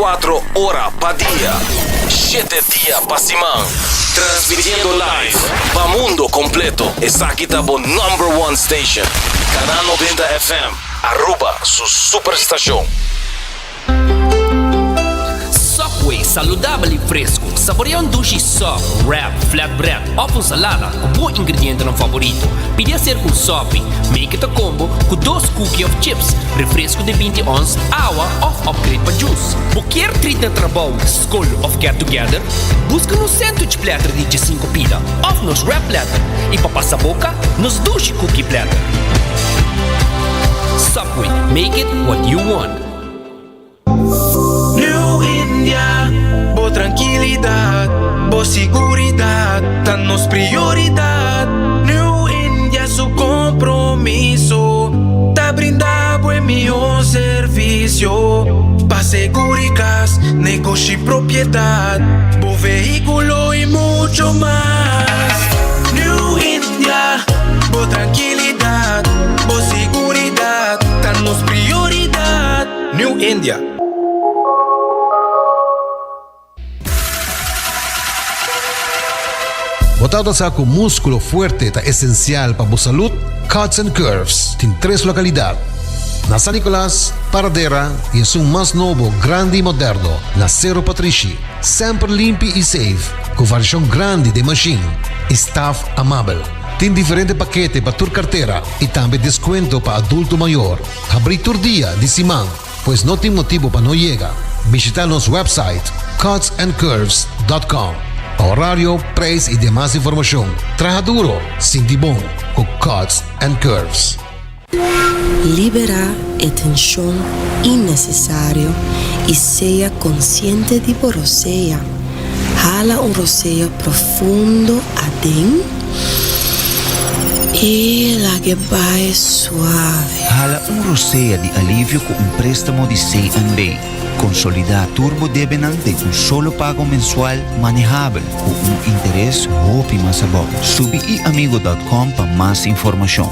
24 ora pa dia, shete dia pa siman. Transmitiendo live pa mundo completo. Esaki ta bo number one station. Canal 90 FM, Aruba su superstacion. Subway, saludabel y fresco. Saborea un dushi sub, wrap, flatbread of un salada cu bo ingredientenan favorito. Pidi acerca un sopi, make it a combo cu dos cookie of chips, refresco di binti ons, awa of upgrade pa juice. Bo kier treat na trabou, scol of get together? Busca nos sandwich platter di diesinco pida of nos wrap platter y pa pasa boca, nos dushi cookie platter. Subway, make it what you want. New India, bo trankilidat, bo siguridat ta nos prioridat. New India su kompromiso ta brinda bo e mihó servisio pa seguri kas, negoshi, propiedat, bo vehíkulo i mucho mas. New India, bo trankilidat, bo siguridat ta nos prioridat. New India. Bo tabata sa ku múskulo fuerte ta esensial pa bo salud? Cuts and Curves tin tres lokalidat, na San Nicolas, Paradera i esun mas nobo, grandi i moderno, na Sero Patrishi. Semper limpi i safe, ku variashon grandi den mashin i staf amabel. Tin diferente pakete pa tur kartera i tambe deskuento pa adulto mayor. Habrí tur dia di siman, pues no tin motibu pa no yega. Bishita nos website cutsandcurves dot com pa horario, prijs i demas informashon. Traha duro, sinti bon ku Cuts and Curves. Liberá e tenshon innesesario i sea konsiente di bo rosea. Hala un rosea profundo aden i lag'e bai suave. Hala un rosea di alivio ku un préstamo di CNB. Konsolidá tur bo debenan den un solo pago mensual manehabel ku un interes hopi mas abou. Subi iamigo dòt kòm pa mas informashon.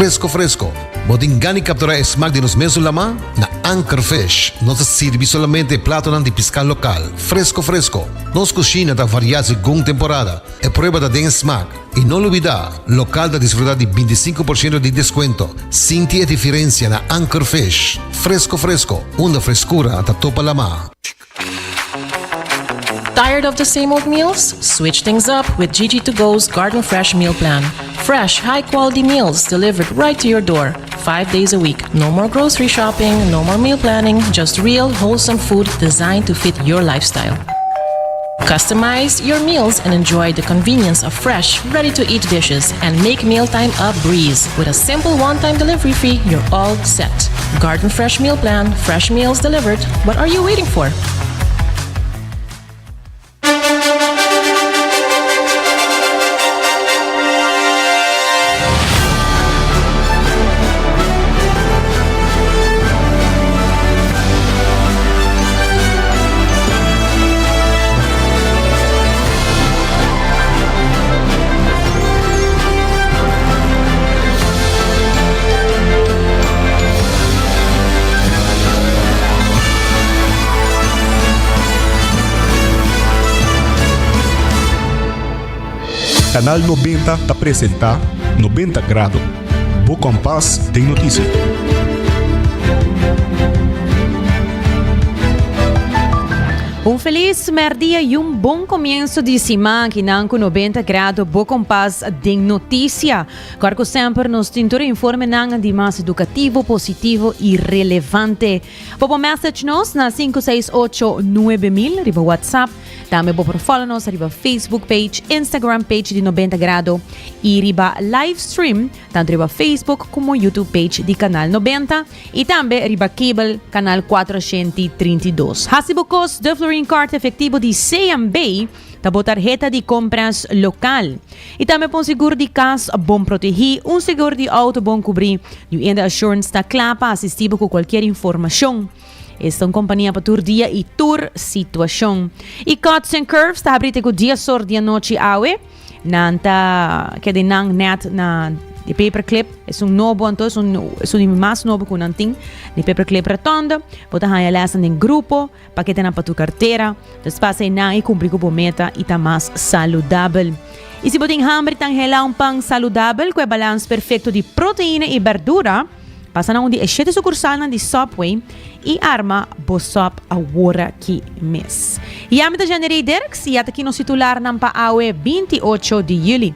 Fresco fresco, bo tin gana di captura e smaak di nos mesun lama? Na Anchor Fish nos ta sirbi solamente e platonan di pisca local, fresco fresco. Nos cushina ta varia segun temporada, e prueba ta den e smaak. Y no lubida, local ta disfruta di binticinco por ciento di descuento. Sinti e diferencia na Anchor Fish. Fresco fresco, unda frescura ta topa lama. Tired of the same old meals? Switch things up with Gigi To Go's Garden Fresh Meal Plan. Fresh, high quality meals delivered right to your door, five days a week. No more grocery shopping, no more meal planning, just real, wholesome food designed to fit your lifestyle. Customize your meals and enjoy the convenience of fresh, ready to eat dishes and make mealtime a breeze. With a simple one time delivery fee, you're all set. Garden Fresh Meal Plan, fresh meals delivered. What are you waiting for? Canal 90 ta presenta 90 Grado, bo kompas den noticia. Un felis merdia y un bon comienzo di siman kinan cu 90 Grado bo kompas den noticia. Kor cu semper nos tin tur informenan di mas educativo, positivo y relevante. Bo por message nos na 568 9000 riba WhatsApp. Tambe bo por follow nos riba Facebook page, Instagram page di 90 Grado y riba live stream tanto riba Facebook como YouTube page di Canal 90 y tambe riba cable Canal 432. Hasi bo kos de Florin Card efectivo di CMB ta bo tarheta di compras local. Y tambe pa un seguro di cas bon protegi, un seguro di auto bon cubri, New India Assurance ta cla pa asisti bo cu cualkier informacion. Esta un compania pa tur dia y tur situacion. Y Cuts and Curves ta habri te cu dies or di anochi awe. Nan ta keda nan net na di paperclip. Esun nobo anto, esun esun di mas nobo ku nan tin. Di paperclip rotonde. Bo ta haña lèsnan den grupo, paketenan pa tur kartera. Dus pasa einan i kumpli ku bo meta i ta mas saludabel. I si bo tin hamber i ta anhelá un pan saludabel ku e balans perfekto di proteina i bèrdura, pasa na un di e shete sukursalnan di Subway i arma bo sòp aworaki mes. Ya mi ta Jeannery Dirks i ata ki nos titularnan pa awe 28 di yüli.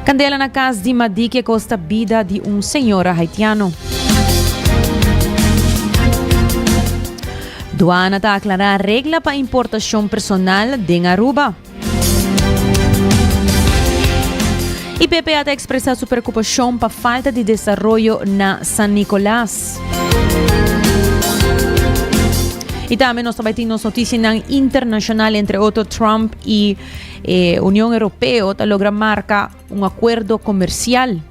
Kandela na kas di Madiki a kosta bida di un señora haitiano. Duana ta aklará regla pa importashon personal den Aruba. I PPA ta ekspresá su preokupashon pa falta di desaroyo na San Nicolas. I tambe nos ta bai tin nos notisianan internashonal, entre otro Trump i e Union Europeo ta logra marka un akuerdo komersial.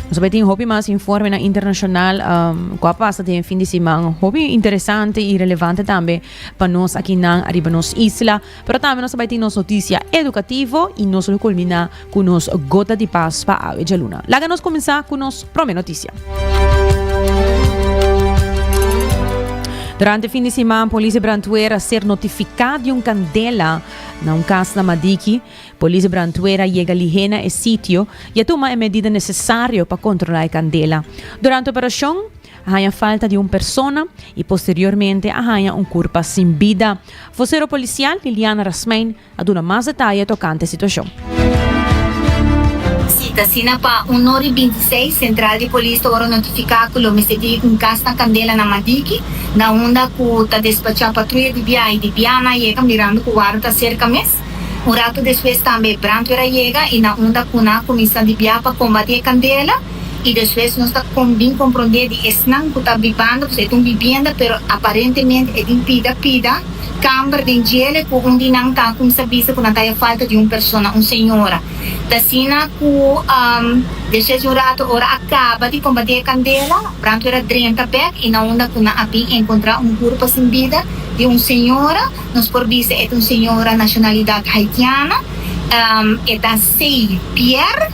Nos bai tin hopi mas informenan internashonal um, ku a pasa den fin di siman. Hopi interesante i relevante tambe pa nos akinan ariba nos isla. Pero tambe nos ta bai tin nos notisia edukativo i nos lo kulminá ku nos gota di pas pa awe djaluna. Laga nos kuminsá ku nos promé notisia. Durante fin di siman polis di brandweer a ser notifiká di un kandela na un kas na Madiki. Polis di brandweer a yega lihé na e sitio i a tuma e medida nesesario pa kontrolá e kandela. Durante operashon a haña falta di un persona i posteriormente a haña un kurpa sin bida. Vosero polisial Liliana Rasmijn a duna mas detaye tokante e situashon. Si ta asina pa un ora i bintiseis sentral di polis ta ora notifiká ku lo mester tin un kas na kandela na Madiki, na unda ku ta despachá patruya di bia i di biana a yega mirando ku warda ta serka mes. Un ratu despues tambe brandweer a yega i na unda ku nan a kuminsá di bia pa kombatí e kandela i despues nos ta bin komprondé di esnan ku ta bibando, pasobra e ta un bibienda pero aparentemente e tin pida pida. Kamber den djele ku un di nan ta kumsa bisa ku nan ta haya falta di un persona, un señora. Ta asina ku despues di un rato ora a kaba di kombatí e kandela, brandweer a drenta bek i na unda ku nan a bin enkontrá un kurpo sin bida di un señora. Nos por bisa e ta un señora nashonalidat haitiana. E ta Sey Pierre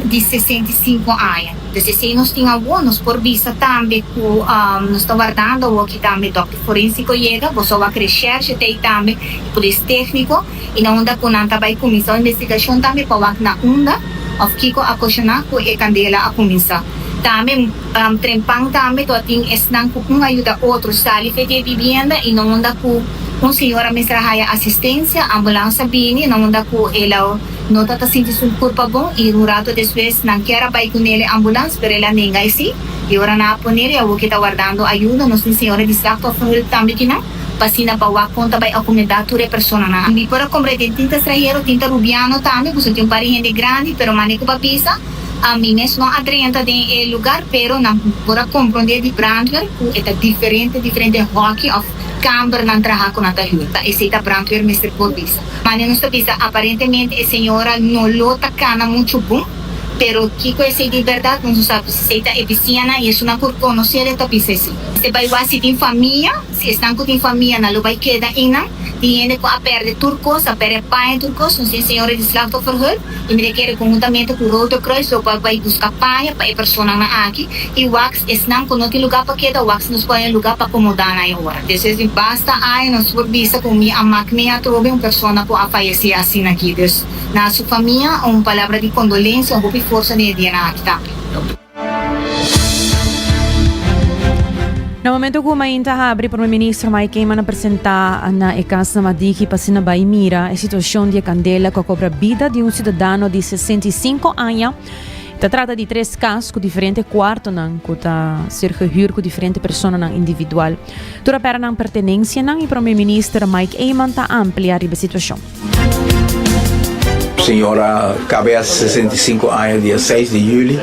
di 65 aña. Dus esei nos tin awor. Nos por bisa tambe ku nos ta wardando awor ki tambe dòkter forensiko yega, boso a wak reshèrshe ta ei tambe i polis tékniko i na unda ku nan ta bai kuminsá un investigashon tambe pa wak na unda òf kiko a okashoná ku e kandela a kuminsá. Tambe trempan tambe to a tin esnan ku un a yuda otro sali fe di e bibienda i na unda ku un señora mester a haya asistensia, ambulans a bini na unda ku el a No ta ta sinti su kurpa bon i un rato despues nan kier a bai ku nel e ambulans pero el a nenga esei i ora nan a ponel i awor ke ta wardando ayuda nos tin señora di slachtofferhulp tambe kinan pa asina pa wak kon ta bai akomodá tur e personanan. Mi por a komprende den tin ta strahero tin ta rubiano tambe pasobra tin un par di hende grandi pero mane ku pa bisa mi mes no a drenta den e lugar pero nan por a komprende di brandweer ku e ta diferente diferente hoki of kambernan traha ku nan ta hür ta esei ta brandweer mester por bisa. Mane nos ta bisa aparentemente e señora no lo ta cana mucho bon, pero kico esey di berdad nos no sa, pues esey ta e bisiñanan y esunnan cu conocele ta bisa esey. Mester bay wak si tin famia, si esnan cu tin famia nan lo bay keda eynan, tin hende cu a perde tur cos, a perde paña tur cos, nos tin señora di slachtofferhulp y mi ta kere conhuntamente cu Rode Kruis lo por bay busca paña pa e personanan aki y wak Esnan ku no tin lugá pa keda wak si nos por haña lugá pa komodá nan e ora. Despues di basta aña nos por bisa ku mi a mak mi atrobe un persona ku a fayesé asina aki. Dus na su famia un palabra di kondolensia, hopi forsa den e dianan aki tambe. Na momento ku mainta habri Prome Minister Mike Eman a presenta na e kas na Madiki pa asina bai mira e situashon di e kandela ku a kobra bida di un siudadano di 65 aña. Ta trata di tres kas ku diferente kuartonan ku ta ser gehuur ku diferente personanan individual. Tur a pèrdè nan pertenensianan i Prome Minister Mike Eman ta amplia riba e situashon. Señora Cabez, 65 aña, dia 6 di juli,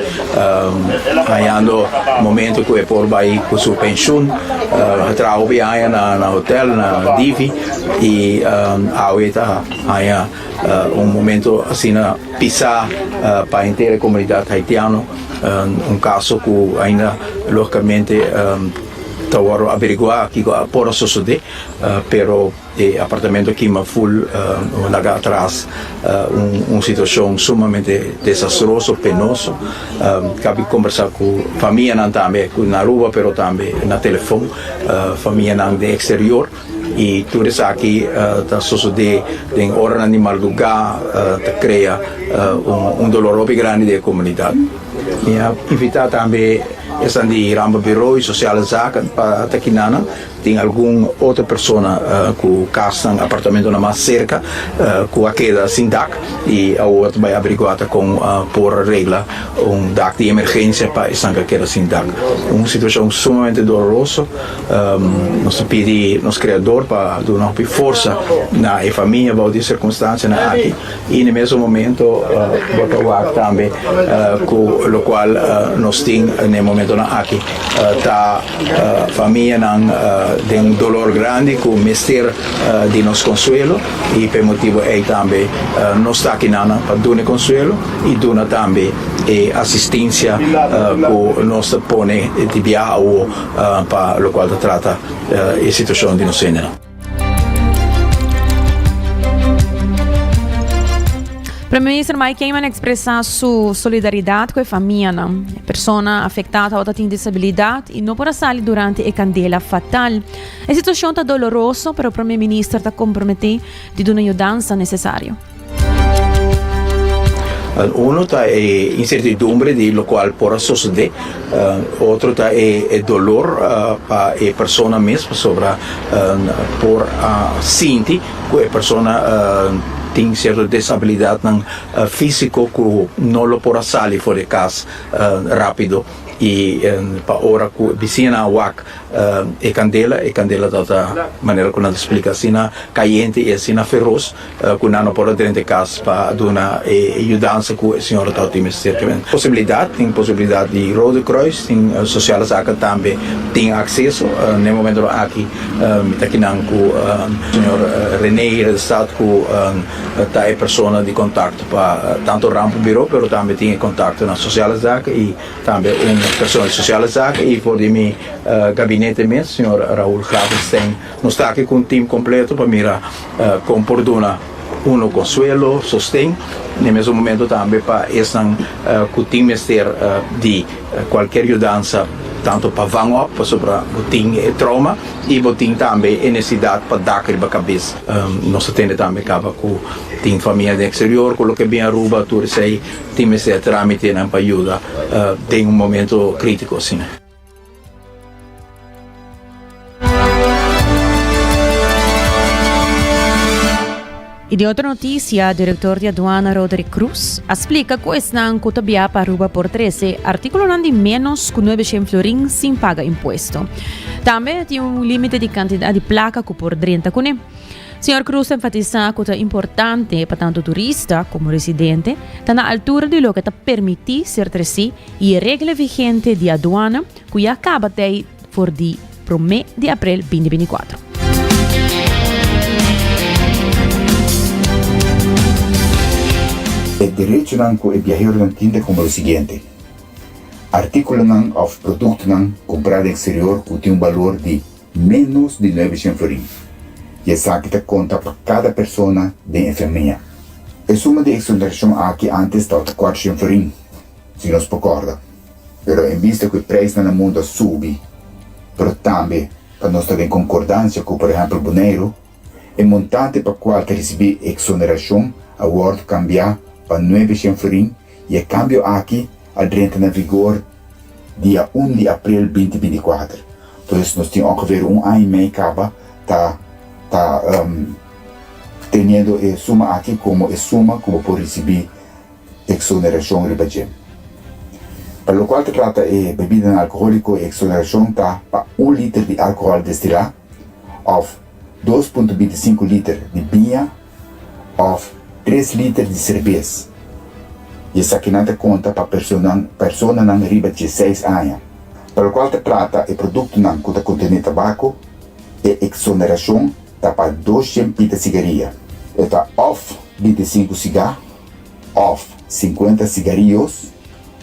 hañando momento ku e por bai ku su penshun. A traha hopi aña na hotel, na Divi, i awe ta haña Un momento asina pisá pa henter e komunidat haitiano, un kaso ku ainda lógikamente. Ta wòrdu averiguá kiko a por a sosodé, pero e apartamento a kima ful, laga atras un situashon sumamente desastroso, penoso. Kabi kombersá ku famianan tambe ku na Aruba, pero tambe na telefon, famianan den eksterior. I tur esaki ta sosodé den oranan di mardugá, ta krea un dolor hopi grandi den e komunidat. Mi a invitá tambe esnan di Rampenbureau i Sociale Zaken pa ta kinanan. Tin algun otro persona ku kasnan, apartamentonan mas serka ku a keda sin dak i awor ta bai averiguá ta kon por regla un dak di emergensia pa esnan ku a keda sin dak. Un situashon sumamente doloroso. Nos ta pidi nos Kreador pa duna hopi forsa na e famia bou di e sirkunstansianan aki i na e mesun momento bo ta wak tambe ku lokual nos tin na e momentonan aki ta famianan den un dolor grandi ku mester di nos konsuelo i pa e motibu ei tambe nos ta aki nan pa duna e konsuelo i duna tambe e asistensia ku nos ta pone di biaha awo. Pa lokual ta trata e situashon di nos hendenan. Prome Minister Mike Eman a expresa su solidaridad cu e famianan. E persona afecta tabata tin disabilidad y no por a sali durante e candela fatal. E situacion ta doloroso, pero Prome Minister ta comprometi di duna yudansa necesario. Uno ta e incertidumbre di locual por a sosode, otro ta e dolor pa e persona mes pasobra por a sinti cu e persona tin cierto desabilidadnan fisico cu no lo por a sali for di cas rapido y pa ora cu e bisiñanan a wak e candela, e candela tabata manera cu nan ta splica asina cayente y asina feroz. Ku nan no por a drenta e kas pa duna e yudansa ku e señora tabatin mester. Posibilidat, tin posibilidat di Rode Kruis, tin Sociale Zaken tambe tin akseso. Na e momentonan aki mi ta kinan ku señor Rene Hiredestad ku ta e persona di kontakto pa tantu Rampenbureau pero tambe tin e kontakto na Sociale Zaken i tambe un persona di Sociale Zaken i for di mi gabinete mes señor Raoul Gravenstein. Nos ta aki ku un tim kompleto pa mira kon por duna uno konsuelo, sosten, na e mesun momento tambe pa esnan ku tin mester di kualkier yudansa, tantu pa vang op pasobra bo tin e trauma i bo tin tambe e nesesidat pa dak riba kabes. Nos ta tende tambe kaba ku tin famia den eksterior ku loke bin Aruba tur esei tin mester tramitenan pa yuda den un momento kritiko asina. Y di otro noticia, director di aduana Roderick Cruz a splica cu esnan cu ta bia pa Aruba por trece articulonan di menos cu 900 florin sin paga impuesto. Tambe tin un limite di cantidad di placa cu por drenta cune. Señor Cruz ta enfatisa cu ta importante pa tanto turista como residente ta na altura di loke ta permiti ser treci y e regla vigente di aduana cu ya caba tey for di prome di april 2024. E derechonan cu e biaheronan tin ta como lo siguiente, Articulonan of productonan cumpra den exterior cu tin un balor di menos di nuebeshen florin y esaki ta conta pa cada persona den e famia. E suma di exoneracion aki antes tabata cuatroshen florin, si nos por corda. Pero en bista cu e prijsnan na mundo a subi, pero tambe pa nos ta den concordancia cu por ehempel Boneiru, e montante pa cual ta ricibi exoneracion a wordo cambia pa nuebeshen florin y e cambio aki a drenta na vigor dia un di april binti 24. Entonces nos tin ongeveer un aña y mei caba ta ta teniendo e suma aki como e suma cu bo por ricibi exoneracion riba dje. Pa locual ta trata e bebidanan alcoholico e exoneracion ta pa un liter di alcohol destila of 2.25 liter di biña of tres liter di serbes y esakinan ta conta pa personanan riba dieseis aña. Pa locual ta trata e productonan cu ta contene tabaco, e exoneracion ta pa 200 pita sigaria. E ta of 25 siga, of 50 sigarios,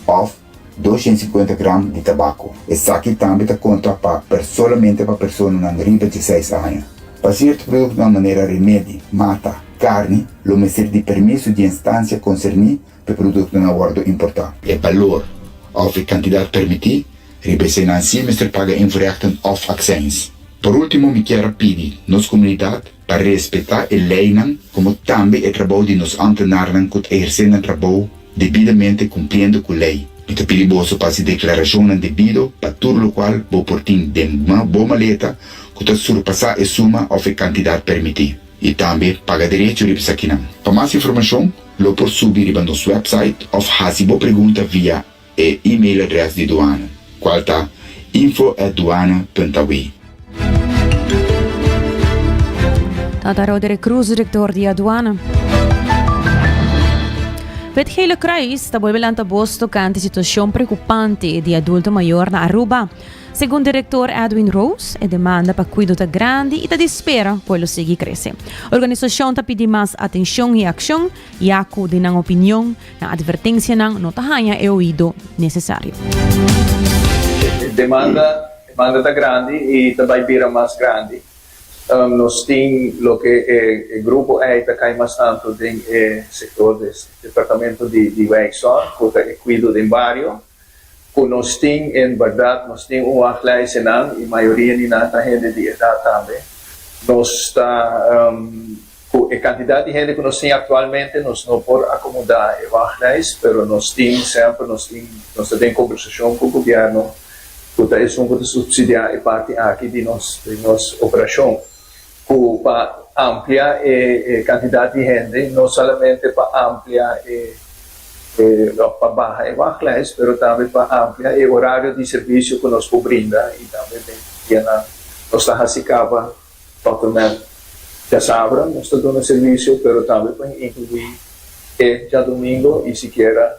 of. 250 gram di tabako. Esaki tambe ta konta pa solamente pa personanan riba dieseis aña. Pa sierto produktonan manera remedi, mata, karni, lo mester di permiso di instansia konserní pa e produktonan wòrdu importá. E balor òf e kantidat permití riba eseinan sí mester paga invoerrechten òf akseins. Por último mi kier a pidi nos komunidat pa respetá e leinan komo tambe e trabou di nos ámtenarnan ku ta ehersé nan trabou debidamente kumpliendo ku lei. Mi ta pidi boso pa hasi deklarashonnan debido pa tur lokual bo por tin den bo maleta ku ta surpasá e suma òf e kantidat permití i tambe paga derecho riba esakinan. Pa mas informashon lo por subi riba nos wèpsait òf hasi bo pregunta via e e-mail adrès di Duana, kual ta info at duana punt aw. Tata Roderick Cruz, director di Aduana. Wit Gele Kruis ta bolbe lanta bos tocante situacion preocupante di adulto mayor na Aruba. Segun director Edwin Roos, e demanda pa cuido ta grandi y ta di spera cu e lo sigui crece. Organisacion ta pidi mas atencion y accion, ya cu den nan opinion, Nan advertencianan no ta haña e oido necesario. E demanda demanda ta grandi y ta bay bira mas grandi. Nos tin loke e grupo ey ta cay mas tanto den e sector di departamento di wijkzorg cu ta e cuido den bario cu nos tin en berdad nos tin un wachtlijst enan y mayoria di nan ta hende di edad tambe. Nos ta. Ku e kantidat di hende ku nos tin aktualmente nos no por akomodá e wachtlijst, pero nos tin semper nos tin nos ta den kombersashon ku gobièrnu ku ta esun ku ta supsidiá e parti aki di nos di nos operashon ku pa amplia e e kantidat di hende no solamente pa amplia e e òf pa baha e wachtlijst pero tambe pa amplia e orario di servisio ku nos por brinda i tambe den dianan nos ta hasi kaba Tot en met djasabra nos ta duna servisio, pero tambe por inkluí e djadumingo i sikiera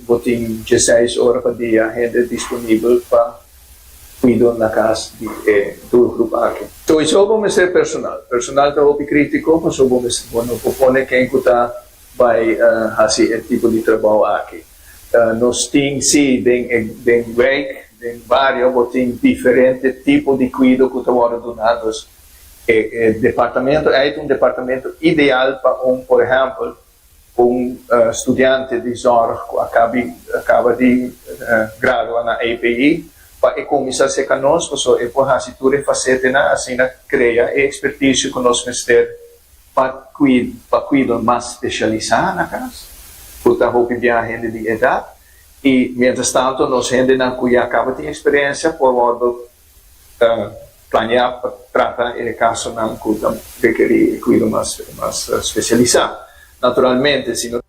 bo tin dieseis ora pa dia hende disponibel pa kuido na kas di e doelgroep aki. Souiso bo mester personal. Personal ta hopi kritiko pasobra bo mester bo no por pone ken ku ta bai hasi e tipo di trabou aki. Nos tin si den e den wijk, den bario bo tin diferente tipo di kuido ku ta wòrdu duná. Dus e e departamento ei ta un departamento ideal pa un por ehèmpel un studiante di zòrg ku a kabi a kaba di gradua na EPI pa e kuminsá serka nos pasobra e por hasi tur e fasetenan asina krea e ekspertisio ku nos mester Pa pa kuido mas spesialisá na kas, ku ta hopi bia hende di edat, i mientras tanto nos hendenan ku ya kaba tin eksperensia por wòrdu planeá pa trata e kasonan ku ta rekerí e kuido mas mas spesialisá. Naturalmente si no.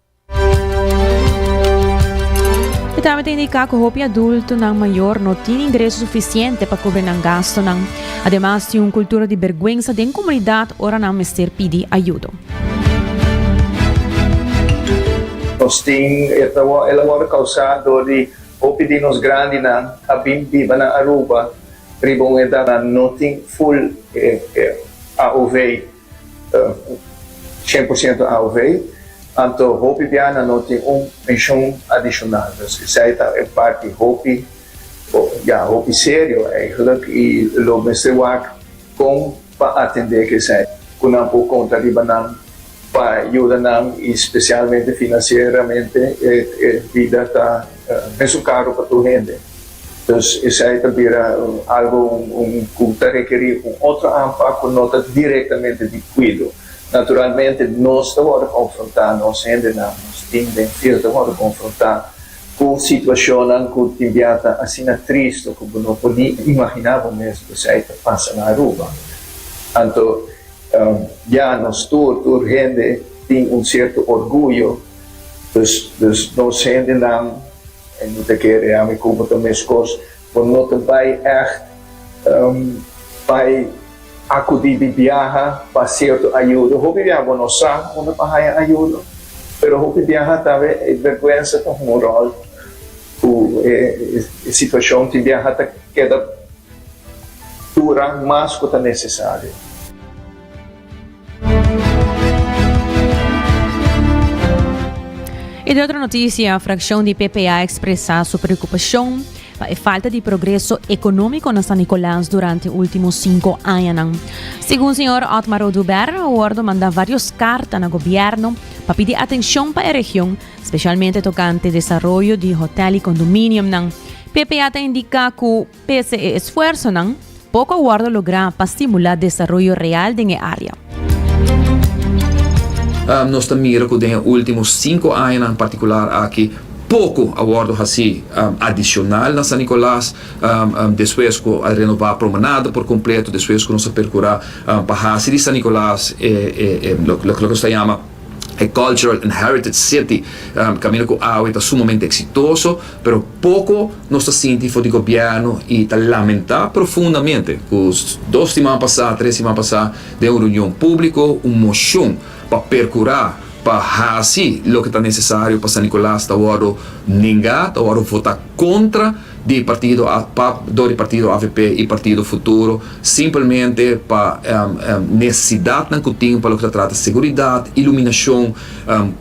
E tambe ta indiká ku hopi adultonan mayor no tin ingreso sufisiente pa kubri nan gastunan. Ademas tin un kultura di bergwensa den komunidat ora nan mester pidi ayudo. Nos tin e ta el a wòrdu kousá dor di hopi di nos grandinan a bin biba na Aruba riba un edat nan no tin full e AOV. 100% AOV, anto hopi bia nan no tin un penshon adishonal. Dus esei ta e parti hopi, ya, hopi serio eigenlijk i lo mester wak kon pa atendé ku esei. Ku nan por konta riba nan pa yuda nan i spesialmente finansieramente e bida ta mesun karu pa tur hende. Dus esei ta bira algo ku ta rekerí un otro aanpak ku no ta direktamente di kuido. Naturalmente nos ta wòrdu konfrontá, nos hendenan, nos tim den field ta wòrdu konfrontá ku situashonnan ku tin bia ta asina tristu ku bo no por ni imaginá bo mes ku esei ta pasa na Aruba. Anto ya nos tur, tur hende tin un sierto orguyo, dus dus nos hendenan, E no ta kere ami ku bo ta meskos. Bo no ta bai ègt bai akudí di biaha pa sierto ayudo. Hopi biaha bo no sa unda pa haña ayudo, pero hopi biaha tambe e bèrgwensa ta hunga un ròl ku e situashon tin biaha ta keda dura mas ku ta nesesario. Y den otro noticia, fraccion di PPA a expresa su preocupacion pa e falta di progreso economico na San Nicolas durante ultimo cinco añanan. Segun señor Otmar Oduber, a wordo manda varios carta na gobierno pa pidi atencion pa e region, specialmente tocante desaroyo di hotel y condominiumnan. PPA ta indica cu pese e esfuerzonan, Poko a wòrdu lográ pa stimulá desaroyo real den e área. Nos ta mira ku den e último sinku añanan partikular aki poko a wòrdu hasí adishonal na San Nicolas despues ku a renová Promenade por kompleto, despues ku nos a perkurá pa hasi di San Nicolas e loke nos ta yama e Cultural and Heritage City, kaminda ku awe ta sumamente eksitoso, pero poko nos ta sinti for di gobièrnu i ta lamentá profundamente ku dos siman pasá, tres siman pasá den un reunion públiko un moshon pa perkurá pa hasi loke ta nesesario pa San Nicolas ta wòrdu nengá, ta wòrdu votá kontra. di partido pap dor di partido avp y partido Futuro simpelmente pa necesidadnan cu tin pa loke ta trata seguridad, iluminacion,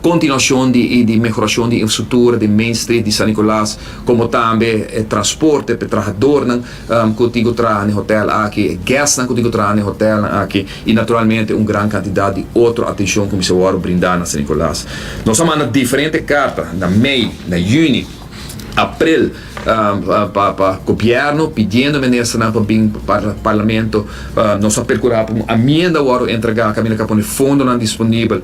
continuacion di y di mehoracion di infrastructura di Main Street di San Nicolas como tambe e transporte pa e trahadornan cu tin cu traha na e hotel aki, e guestnan cu tin cu traha na e hotelnan aki y naturalmente un gran cantidad di otro atencion cu mester worde brinda na San Nicolas. Nos a manda diferente carta na mei, na juni. April pa pa gobierno pidiendo ministernan pa bin pa parlamento nos a percura pa un amienda worde entrega caminda ca pone fondonan disponibel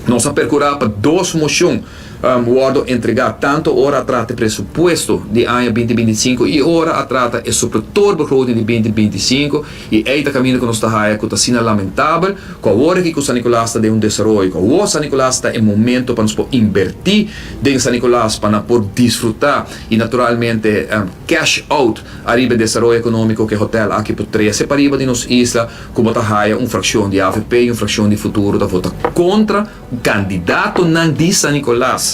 nos a percura pa dos mocion worde entrega tanto ora a trata e presupuesto di aña binti binti sinku y ora a trata e supletorbegroting di binti binti sinku y ey ta caminda cu nos ta haya cu ta asina lamentabel cu awor aki cu San Nicolas ta den un desaroyo cu awor San Nicolas ta e momento pa nos por inberti den San Nicolas pa nan por disfruta y naturalmente cash out ariba e desaroyo economico cu e hotel aki por trece pariba di nos isla cu bo ta haya un fraccion di avp y un fraccion di Futuro ta vota contra candidatonan di San Nicolas.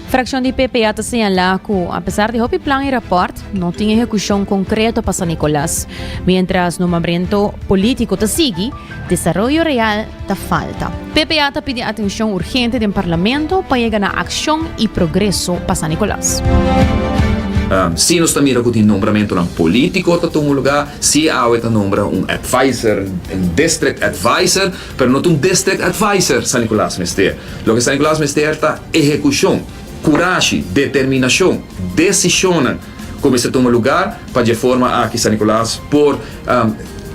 Fraccion di PPA ta señala cu apesar di hopi plan y raport, no tin ehecucion concreto pa San Nicolas. Mientras nombramiento politico ta sigui, Desaroyo real ta falta. PPA ta pidi atencion urgente den Parlamento pa yega na accion y progreso pa San Nicolas. Si nos ta mira cu tin nombramentonan politico ta tuma lugar, si awe ta nombra un advisor, un district advisor, pero no ta un district advisor San Nicolas mester. Loke San Nicolas mester ta ehecucion, curashi, determinacion, decisionnan cu mester tuma lugar pa dje forma aki San Nicolas por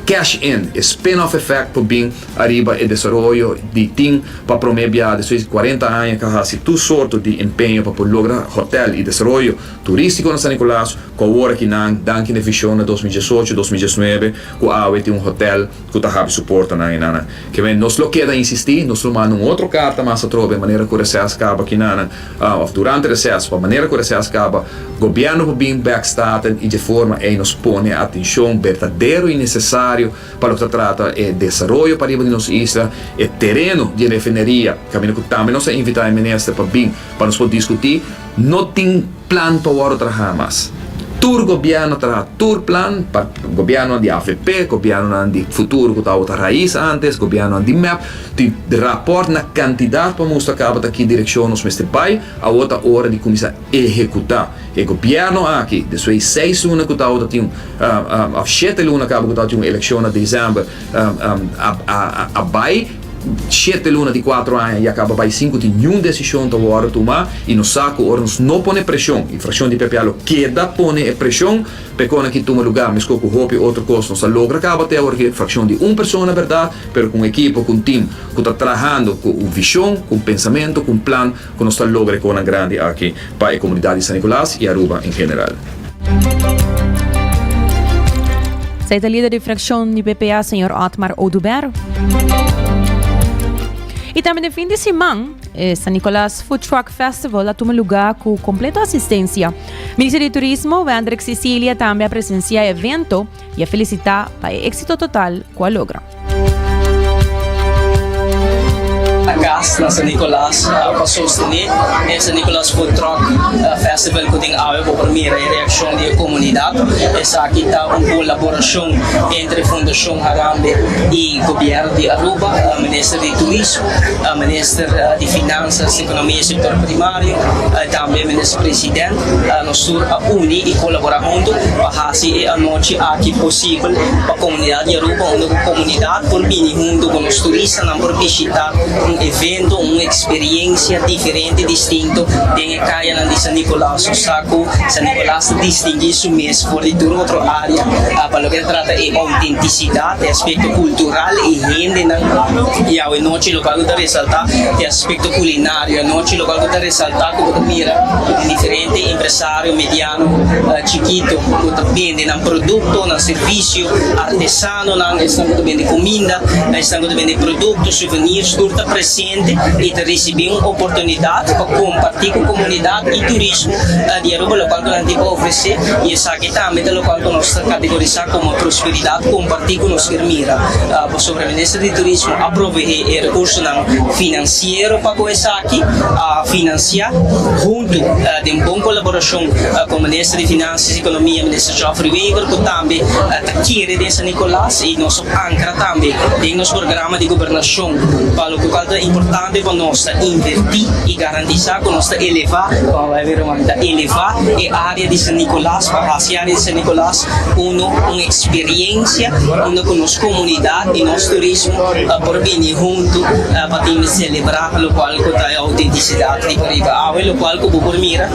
cash in, e spin off effect por bin ariba e desaroyo di tin pa prome bia despues di cuarenta aña cu a haci tur sorto di empeño pa por logra hotel y desaroyo turistico na San Nicolas cu awor aki nan danki na e vision na 2018, 2019 cu awe tin un hotel cu ta habri su portanan y nan ke men nos lo keda insisti, nos lo manda un otro carta mas atrobe manera cu reces caba aki nan. Of durante reces, pa manera cu reces caba, gobierno por bin bek Staten y dje forma ey nos pone atencion berdadero y necesario pa loke ta trata e desaroyo pariba di nos isla, e tereno di e refineria, caminda cu tambe nos a invita e minister pa bin pa nos por discuti. No tin plan pa worde traha mas. Tur gobierno a traha tur plan, pa gobiernonan di avp, gobiernonan di Futuro cu tabata Raiz antes, gobiernonan di mep, Tin raport na kantidat pa mustra kaba ta ki direkshon nos mester bai. Awor ta ora di kuminsá ehekutá. E gobièrnu aki, despues di seis luna ku tabata tin òf shete luna kaba ku tabatin un elekshon na desèmber, a bai shete luna di kuatro aña i a kaba bai sin ku tin niun desishon ta wòrdu tumá. I nos sa ku ora nos no pone preshon, i frakshon di PPA lo keda pone e preshon, p'e ki tuma lugá meskos ku hopi otro kos nos a logra kaba te awor ki frakshon di un persona bèrdat. Pero ku un ekipo, ku un tim ku ta trahando ku un vishon, ku un pensamentu, ku un plan ku nos ta logra e konan grandi aki pa e komunidat di San Nicolas i Aruba en general. Esei ta lider di frakshon di PPA, señor Otmar Oduber. I tambe den fin di siman, e San Nicolas Food Truck Festival a tuma lugá ku kompleto asistensia. Minister di Turismo, Wendrick Cicilia, tambe a presensia e evento. i a felisitá pa e éksito total ku a logra. cas na San Nicolas pa sostene e San Nicolas Food Truck Festival cu tin awe. Bo por mira e reaccion di e comunidad. Esaki ta un colaboracion entre Fundacion Harambe y Gobierno di Aruba, Minister di Turismo, Minister di Finanzas, Economia y Sector Primario, tambe Minister President. Nos tur a uni y colabora hunto pa haci e anochi aki posibel pa comunidad di Aruba, unda cu comunidad por bini hunto cu nos turistanan por bishita un evento, un experiencia diferente, distinto den e cayanan di San Nicolas. Nos sa cu San Nicolas ta distingui su mes for di tur otro area pa loke ta trata e autenticidad, e aspecto cultural, e hendenan. Y awe nochi locual cu ta resalta e aspecto culinario. Anochi locual cu ta resalta cu bo ta mira cu tin diferente empresario mediano, chikito cu ta bende nan producto, nan servicio, artesanonan, esnan cu ta bende cuminda, esnan cu ta bende producto, souvenirs, tur ta presente y ta ricibi un oportunidad pa comparti cu comunidad y turismo di Aruba locual cu nan tin pa ofrece y esaki tambe ta locual cu nos ta categorisa como prosperidad comparti cu nos kier mira pasobra Minister di Turismo a provee e recursonan financiero pa cu esaki a financia hunto den bon colaboracion cu Minister di Finanzas y Economia Minister Geoffrey Wever cu tambe ta kere den San Nicolas y nos a ancra tambe den nos programa di gobernacion pa loke cual ta importante pa nos ta inverti y garantisa cu nos ta eleva, ta eleva e area di San Nicolas pa haci e area di San Nicolas uno un experiencia unda cu nos comunidad y nos turismo por bini hunto pa tin di celebra locual cu ta e autenticidad di Caribe. Awe locual cu bo por mira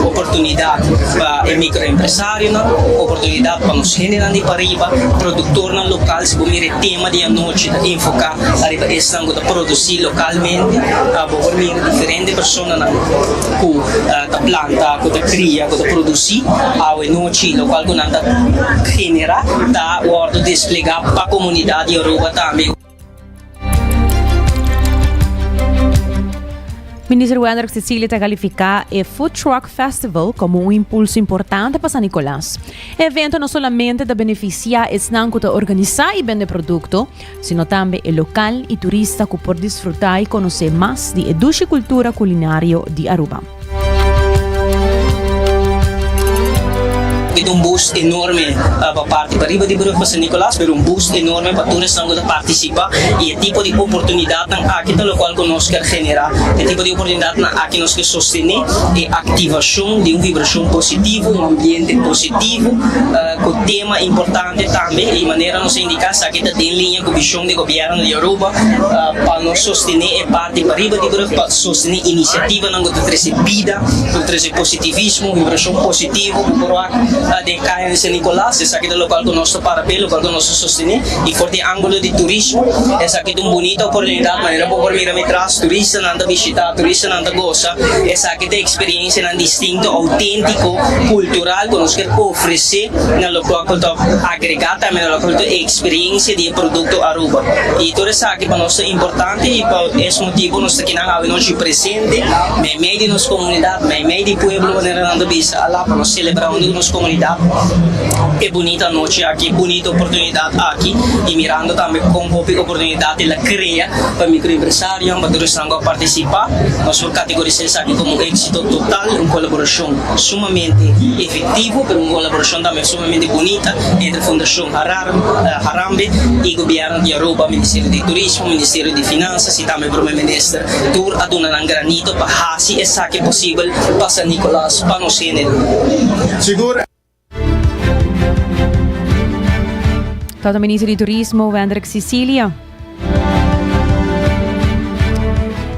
oportunidad pa e microempresarionan, oportunidad pa nos hendenan di pariba, productornan local, si bo mira e tema di anochi ta enfoca ariba esnan cu ta produci localmente, bo por mira diferente personanan cu ta planta, cu ta cria, cu ta produci awe nochi, locual cu nan ta genera ta wordo desplega pa comunidad di Aruba tambe. Minister Wendrick Cecilia ta califica e Food Truck Festival como un impulso importante pa San Nicolas. E evento no solamente ta beneficia esnan cu ta organisa y bende producto, sino tambe e local y turista cu por disfruta y conoce mas di e dushi cultura culinario di Aruba. E ta un boost enorme pa parti pariba di brug pa San Nicolas, pero un boost enorme pa tur esnan cu ta participa y e tipo di oportunidadnan aki ta locual cu nos kier genera, e tipo di oportunidadnan aki nos kier sostene e activacion di un vibracion positivo, un ambiente positivo cu tema importante. Tambe e manera nos a indica esaki ta den liña cu vision di gobierno di Aruba pa nos sostene e parti pariba di brug, pa sostene iniciativanan cu ta trece bida, cu ta trece positivismo, vibracion positivo cu por wak den caya di San Nicolas. Esaki ta locual cu nos ta para p'e, locual cu nos ta sostene y for di angulo di turismo esaki ta un bunita oportunidad manera bo por mira mi tras, turistanan ta bishita, turistanan ta goza, esaki ta experiencianan distinto, autentico, cultural cu nos kier ofrece. Na lokual ku ta agregá tambe na lokual ta e eksperiencia di e produkto Aruba. I tur esaki pa nos ta importante i pa es motibu nos ta kinan awe nochi presente meimei di nos komunidat, meimei di pueblo manera nan ta bisa alá pa nos selebrá huntu ku nos komunidat e bunita anochi aki, e bunita oportunidat aki i mirando tambe kon hopi oportunidat el a krea pa mikroempresarionan, pa tur esnan ku a partisipá. Nos por kategorisá esaki komo un éksito total, un kolaborashon sumamente efectivo, pero un colaboracion tambe sumamente bunita entre Fundacion Harambe y Gobierno di Aruba, Ministerio di Turismo, Ministerio di Finanzas y tambe Prome Minister. Tur a duna nan granito pa haci esaki posibel pa San Nicolas, pa nos hende. Sigur. Tata Minister di Turismo, Wendrick Cicilia.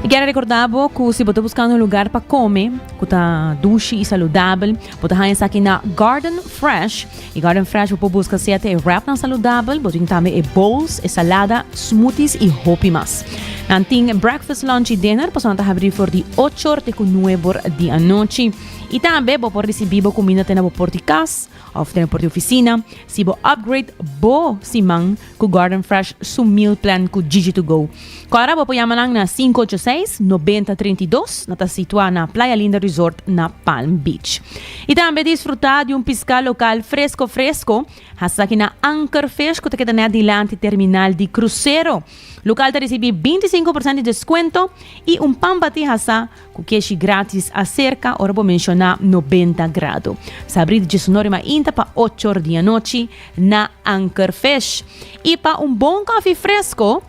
E kier recorda bo cu si bo ta buscando un lugar pa come cu ta dushi y saludabel, bo ta haña esaki na Garden Fresh. Y Garden Fresh bo por busca sea te e wrapnan saludabel, bo tin tambe e bowls, e salada, smoothies y hopi mas. Nan tin breakfast, lunch y dinner, pasobra nan ta habri for di ocho or te cu nuebe or di anochi. Y tambe bo por ricibi bo cuminda te na bo por di cas of te na bo por di oficina. Si bo upgrade bo siman cu Garden Fresh su meal plan cu Gigi to go. Cora bo por yama nan na 586 90 32, nan ta situa na Playa Linda Resort na Palm Beach. Y tambe disfruta di un pisca local fresco fresco, hasta aki na Anchor Fish cu ta keda net dilanti terminal di crucero. Local ta ricibi 25% di descuento y un pan bati hasa cu keshi gratis acerca ora bo menciona 90 Grado. Sa abri di diesunor mainta pa ocho or di anochi na Anchor Fish. Y pa un bon koffie fresco,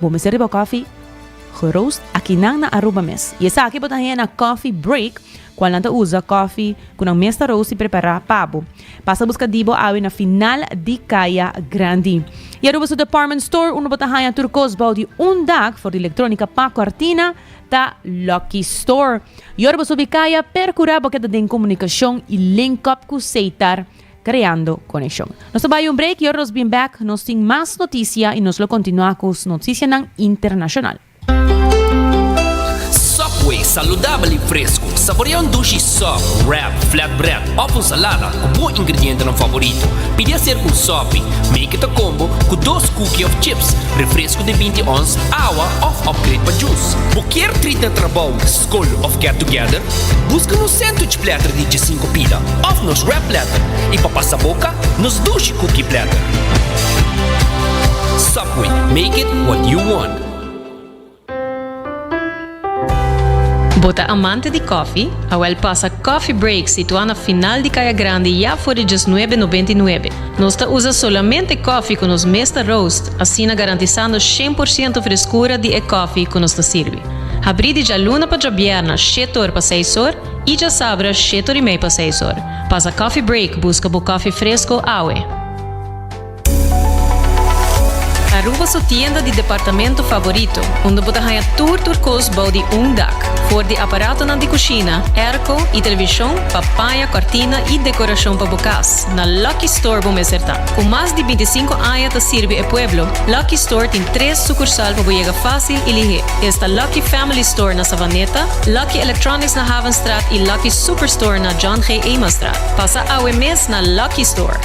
Bo mester riba koffie geroost akinan na Aruba mes. Y esaki bo ta haña na Coffee Break, cual nan ta usa koffie cu nan mes ta roast y prepara pa bo. Pasa busca di bo awe na final di Caya Grandi. Y Aruba su department store unda bo ta haña tur cos bou di un dak for di electronica pa cortina ta Lucky Store. Y ora bo subi caya percura bo keda den comunicacion y link up cu Seitar Creando Conexion. Nos ta bai un break y ora nos bin bek nos tin mas noticia y nos lo continua cu noticianan internacional. Subway, saludabel y fresco. Saborea un dushi sub, wrap, flatbread of un salada cu bo ingredientenan favorito. Pidi hacer cu un sopi. Make it a combo cu dos cookie of chips, refresco di binti ons, awa of upgrade pa juice. Bo kier treat na trabou, skol of get together? Buska nos sandwich platter di djesinku pida of nos wrap platter i pa pasa boka, nos dushi cookie platter. Subway, make it what you want. Bo ta amante di koffie? Awel pasa Coffee Break situá na final di Kaya Grandi ya for di djesnuebe nobenta i nuebe. Nos ta usa solamente koffie ku nos mes ta roast, asina garantisando 100% freskura di e koffie ku nos ta sirbi. Habrí di djaluna pa djabièrna shete or pa seis or i djasabra shete or i mei pa seis or. Pasa Coffee Break buska bo koffie fresko awe. Aruba su tienda di departamento favorito, unda bo ta haña tur tur kos bou di un dak. For di aparatonan di kushina, airco i televishon pa paña, kòrtina i dekorashon pa bo kas, na Lucky Store bo mester ta. Ku mas di bintisinko aña ta sirbi e pueblo, Lucky Store tin tres sukursal pa bo yega fásil i lihé. Esta Lucky Family Store na Savaneta, Lucky Electronics na Havenstraat i Lucky Superstore na John G. Emanstraat. Pasa awe mes na Lucky Store!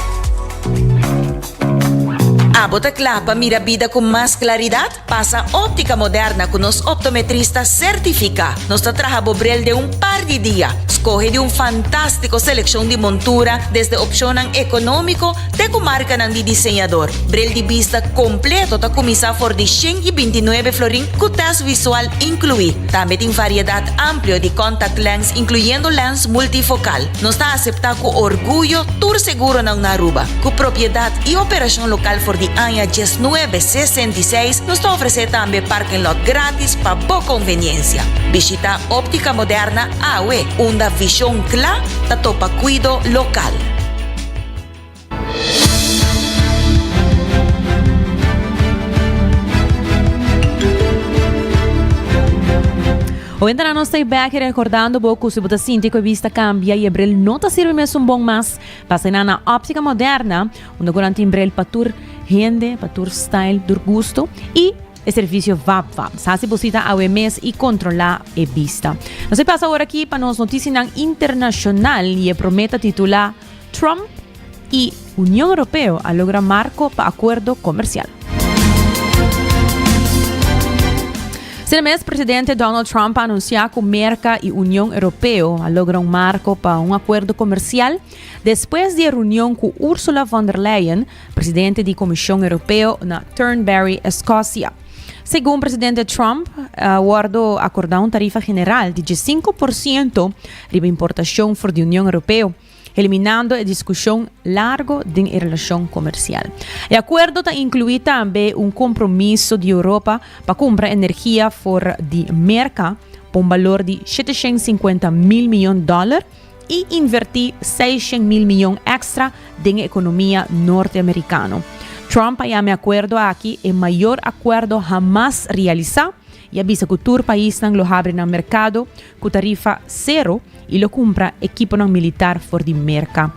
Abo ta kla pa mira bida ku mas klaridat? Pasa Óptica Moderna ku nos optometrista sertifiká. Nos ta traha bo bril den un par di dia. Skohe di un fantástiko selekshon di montura, desde opshonnan ekonómiko te ku markanan di diseñador. Bril di bista kompleto ta kuminsá for di 129 florin ku tèst visual inkluí. Tambe tin variedat amplio di contact lens inkluyendo lens multifokal. Nos ta aseptá ku orguyo tur seguronan na Aruba. Ku propiedat i operashon lokal for di aña 1966, nos ta ofresé tambe parking lot grátis pa bo konveniensia. Bishitá Óptica Moderna awe, unda vishon kla ta topa kuido lokal. Oyentenan nos ta bek recordando bo cu si bo ta sinti cu e bista cambia y e bril no ta sirbi mesun bon mas, pasa nan na Optica Moderna, unda cu nan tin bril pa tur hende, pa tur style, tur gusto y e servicio vap vap. Sa haci bo cita awe mes y controla e bista. Nos a pasa awor aki pa nos noticianan internacional y e prome ta titula Trump y Union Europeo a logra marco pa acuerdo comercial. Sina mes, presidente Donald Trump a anuncia cu Merca y Union Europeo a logra un marco pa un acuerdo comercial despues di e reunion cu Ursula von der Leyen, presidente di Comision Europeo na Turnberry, Escocia. Segun presidente Trump, a wordo acorda un tarifa general di 15% riba importacion for di Union Europeo, eliminando e discusion largo den e relacion comercial. E acuerdo ta inclui tambe un compromiso di Europa pa cumpra energia for di Merca pa un balor di 750 mil miyon dollar y inverti 600 mil miyon extra den e economia norteamericano. Trump a yama e acuerdo aki e mayor acuerdo hamas realisa y a bisa cu tur paisnan lo habri nan mercado cu tarifa cero y lo cumpra equiponan militar for di Merca.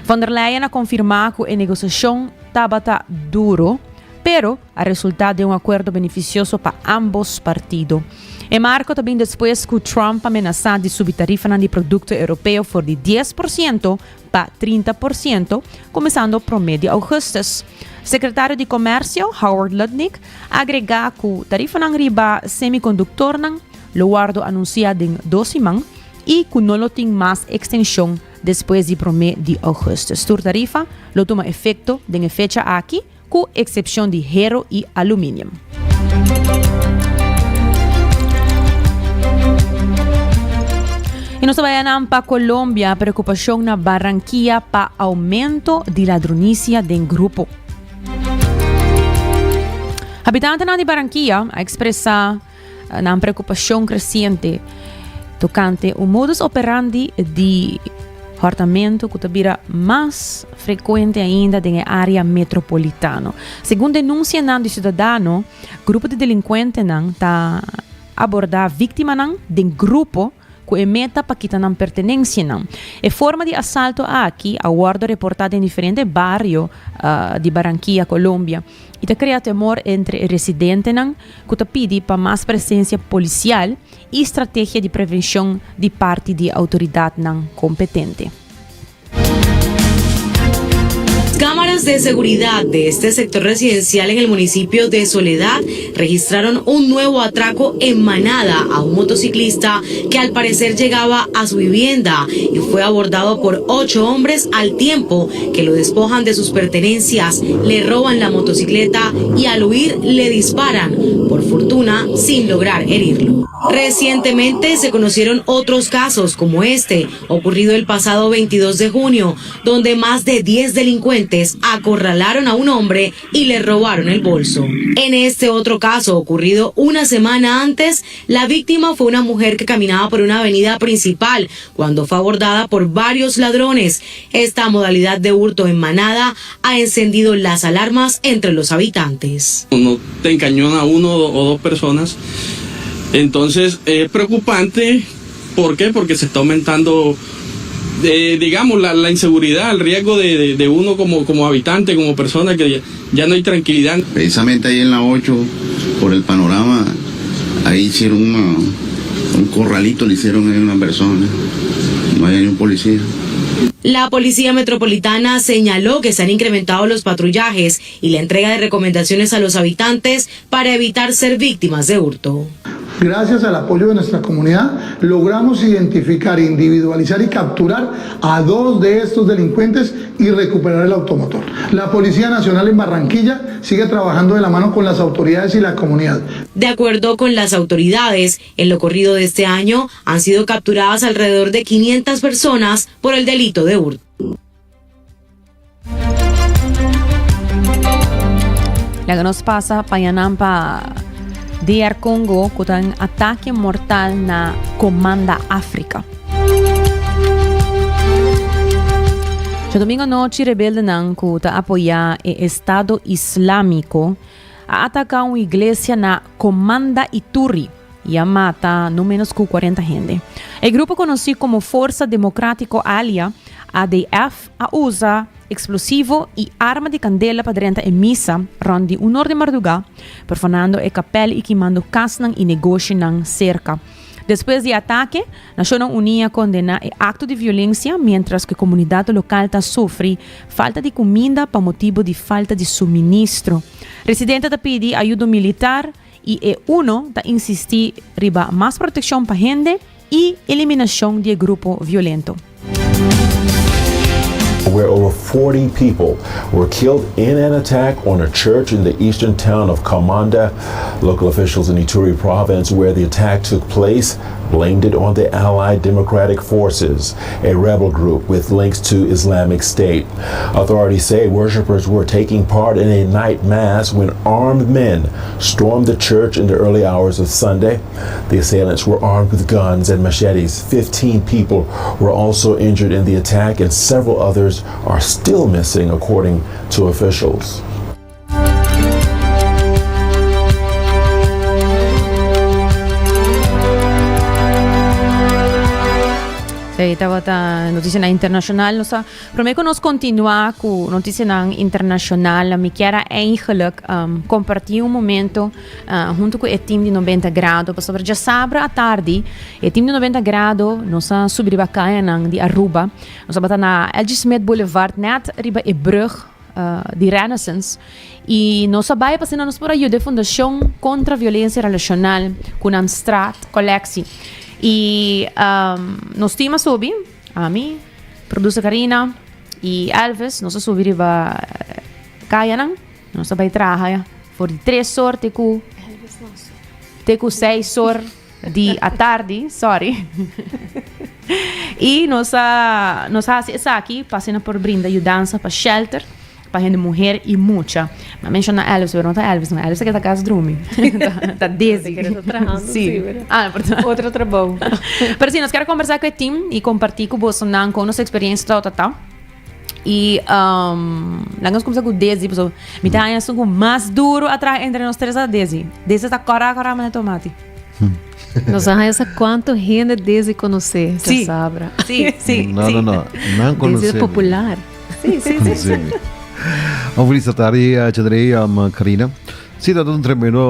Von der Leyen a confirma cu e negociacion tabata duro, pero a resulta den un acuerdo beneficioso pa ambos partido. E marco ta bin despues cu Trump a menasa di subi tarifanan di producto europeo for di 10% pa 30%, cuminsando prome di augustus. Secretario di Comercio, Howard Lutnick, a agrega cu tarifanan riba semiconductornan lo wordo anuncia den dos siman y cu no lo tin mas extension despues di prome di augustus. Tur tarifa lo tuma efecto den e fecha aki. ku eksepshon di hero i aluminium. I nos ta bai anan pa Colombia, preokupashon na Barranquilla pa oumento di ladronisia den grupo. Habitantenan di Barranquilla a ekspresá nan preokupashon kresiente tokante un modus operandi di hòrtamentu ku ta bira mas frekuente ainda den e área metropolitano. Segun denunsianan di siudadano, grupo di delinkuentenan ta abordá víktimanan den grupo ku e meta pa kita nan pertenensianan. E forma di asalto aki a wòrdu reportá den diferente bario di Barranquilla, Colombia, i ta krea temor entre e residentenan ku ta pidi pa mas presensia polisial i strategia di prevenshon di parti di outoridatnan kompetente. Cámaras de seguridad de este sector residencial en el municipio de Soledad registraron un nuevo atraco en manada a un motociclista que al parecer llegaba a su vivienda y fue abordado por ocho hombres al tiempo que lo despojan de sus pertenencias, le roban la motocicleta y al huir le disparan, por fortuna sin lograr herirlo. Recientemente se conocieron otros casos como este, ocurrido el pasado 22 de junio, donde más de 10 delincuentes acorralaron a un hombre y le robaron el bolso. En este otro caso, ocurrido una semana antes, la víctima fue una mujer que caminaba por una avenida principal cuando fue abordada por varios ladrones. Esta modalidad de hurto en manada ha encendido las alarmas entre los habitantes. No te encañona uno o dos personas. Entonces es preocupante. ¿Por qué? Porque se está aumentando, eh, digamos, la, la inseguridad, el riesgo de, de, uno como, como habitante, como persona, que ya, no hay tranquilidad. Precisamente ahí en la 8, por el panorama, ahí hicieron un corralito, le hicieron a una persona. No hay ni un policía. La Policía Metropolitana señaló que se han incrementado los patrullajes y la entrega de recomendaciones a los habitantes para evitar ser víctimas de hurto. Gracias al apoyo de nuestra comunidad, logramos identificar, individualizar y capturar a dos de estos delincuentes y recuperar el automotor. La Policía Nacional en Barranquilla sigue trabajando de la mano con las autoridades y la comunidad. De acuerdo con las autoridades, en lo corrido de este año han sido capturadas alrededor de 500 personas por el delito de hurto. Laga nos pasa pa yanan pa DR Congo ku ta un atake mortal na Komanda Afrika. Djadomingo anochi rebeldenan ku ta apoyá e Estado Islámiko a ataká un iglesia na Komanda Ituri i a mata no ménos ku 40 hende. E grupo konosí komo Forsa Demokrátiko Alia, ADF, a usa eksplosivo i arma di kandela pa drenta e misa rònt di un or di mardugá, perfonando e kapèl i kimando kasnan i negoshinan serka. Despues di e atake, Nashonnan Uní a kondená e akto di violensia miéntras ku e komunidat lokal ta sufri falta di kuminda pa motibu di falta di suministro. Residente ta pidi ayudo militar i e uno ta insistí riba mas protekshon pa hende i eliminashon di e grupo violento. Where over 40 people were killed in an attack on a church in the eastern town of Komanda. Local officials in Ituri province, where the attack took place, blamed it on the Allied Democratic Forces, a rebel group with links to Islamic State. Authorities say worshippers were taking part in a night mass when armed men stormed the church in the early hours of Sunday. The assailants were armed with guns and machetes. 15 people were also injured in the attack, and several others are still missing, according to officials. Esei tabata noticianan internacional. Nos ta prome cu nos continua cu noticianan internacional, mi kier a eigenlijk um, comparti un momento uh, hunto cu e team di 90 Grado. Pasobra djasabra atardi, e team di 90 Grado nos a subi riba cayanan di Aruba. Nos tabata na LG Smith Boulevard, net riba e brug uh, di Renaissance. Y nos a bai pa asina nos por a yuda e Fundacion Contra Violencia Relacional cu nan straat colectie. Y um, nos team a subi, ami, producer Karina y Elvis, nos a subi riba cayanan. Nos ta bai traha for di tres or te ku te ku seis or di atardi, sorry. I nos a nos a hasi esaki pa asina por brinda yudansa pa shelter pa hende muher i mucha. Mi a menshona Elvis, pero no ta Elvis, no. Elvis ta keda kas drumi. Ta Desi. Ta trahando, Sí. sí, pero Ah, perdón. Otro trabou. Pero sí, nos kier kombersá ku e team i kompartí ku bosonan kon nos eksperiencia tabata ta. I um, laga nos kumsa ku Desi, pasobra mi ta haña esun ku mas duro a traha entre nos tres ta Desi. Desi ta kòrá kòrá manera tomati. Nos a haña sa kuantu hende Desi konosé, Sí. djasabra. Sí, sí, No, sí. no, no. Nan Desi konosé ta mi. popular. Sí, sí, sí. Konosé mi. Un felis tardi, eh, Chandrey, um, Karina. Sí, dat un tremendo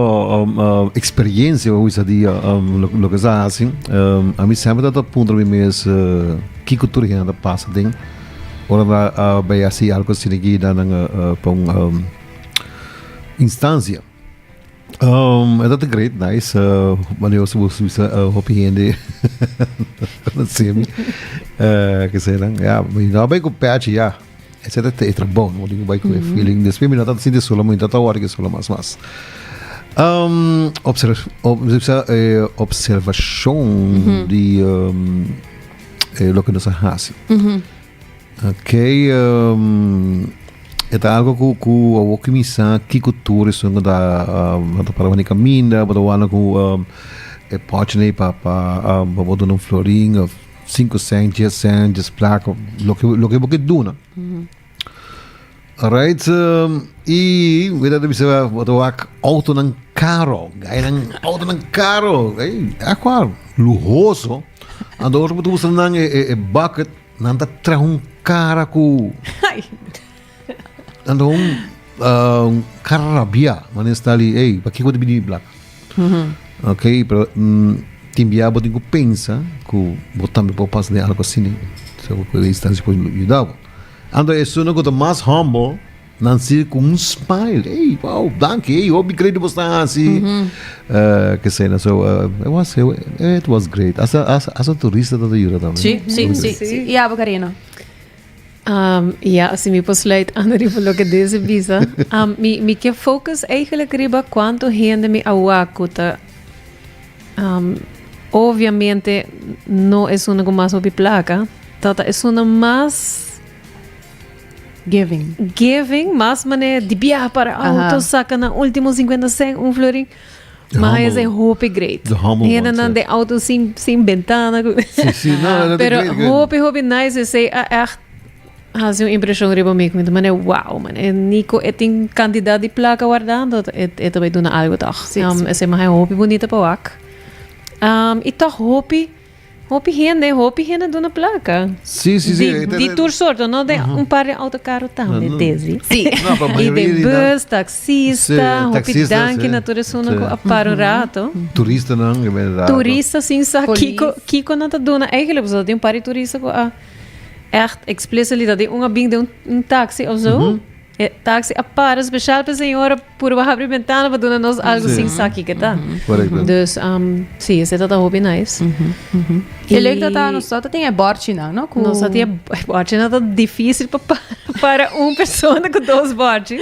um, uh, experiencia, hoe is dat die, um, lo, lo que se hace. Um, a mí sempre dat punto mi mes, uh, kiko tur hende pasa ding. Ora na uh, bij así algo así aquí dan uh, uh, pa un um, instancia. Um, en dat is great, nice. Uh, wanneer ze moest uh, hopi hende conoce mi. Uh, que será, ja, maar nou ben ik op patch, ja. Ese ta e trabou, no digo bai ku e feeling. Despues mi no ta sinti solo, mi no ta wòrdu solo mas mas. Um, observ, ob, eh, observashon di um, eh, loke nos a hasi. Ok, um, e ta algo ku ku awor ku mi sa kiko tur esun ku ta um, ta para wani kaminda, bo ta wanda ku um, e pòchi nei pa pa um, pa bo duna un florin of 5 cent, 10 cent, 10 plaka, loke loke bo ke duna. Alright, um, i mi ta bisa bo ta wak autonan karo, gainan autonan karo, ey, echt waar, luhoso. Anto ora bo ta usa nan e, e, e bucket, nan ta traha un kara ku Anto un uh, un kara rabia, mané sta li, ey, pakiko bo ta bini mi plaka? Ok, pero mm, tin bia bo tin ku pensa ku bo tambe por pasa den algo asina. So ku e instancia por yuda bo. Anto esunnan ku ta mas humble, nan si ku un smile, ey, wow, danki, ey, hopi great di bo sta hasi. Eh, kesena, so uh, it was, it was great. Hasta, hasta, hasta turista ta yuda tambe. Sí, sí, sí, sí. I abo, Karina? Um, ja, si mi por sluit aan riba loke Desi bisa. Um, mi, mi ke focus eigenlijk riba cuanto hende mi a wak cu ta um, obviamente no esuna cu mas hopi placa, ta ta esuna mas Giving. Giving, mas mane di biaha para auto, saca na ultimo 50 cent, un florin. The Maar humble- is een hopi great. The humble Hende ones, nan ja. de auto sin, sin bentana. Sí, sí, no, dat is Pero great, great. hopi, hopi nice. Esey a echt haci un impresion riba mi. Mi ta mane, wow, man. E Nico e tin cantidad di placa guardando. E, e ta bay duna algo toch. Sí, Um, sí. Esey maha hopi bunita pa wak. Um, y toch hopi, Hopi hende, hopi hende duna plaka. Sí, sí, sí. Di, di tur sorto, no de un par de autocarro tambe, No, no. Desi. Sí. No, pa Y mayoria de di nan- bus, taxista, Sí, hopi taxista, danki sí. na tur esun Sí. ku a para un rato. Turistanan, e berdad. Turista sin sa Polis. kiko, kiko nan ta duna. Eigenlijk, pasobra tin un par di turista ku a echt explicitly dat di un a bin den un, un taxi of zo. E taxi a para speciaal pa e señora purba habri bentana pa duna nos algo Sí. sin sa kiko ta. Correcto. Dus, um, sí, esei ta ta hopi nice. E leuk dat ta nos ta tin e borchinan, no? Ku Nos ta tin e borchinan ta difícil pa pa para un persona ku dos borchi.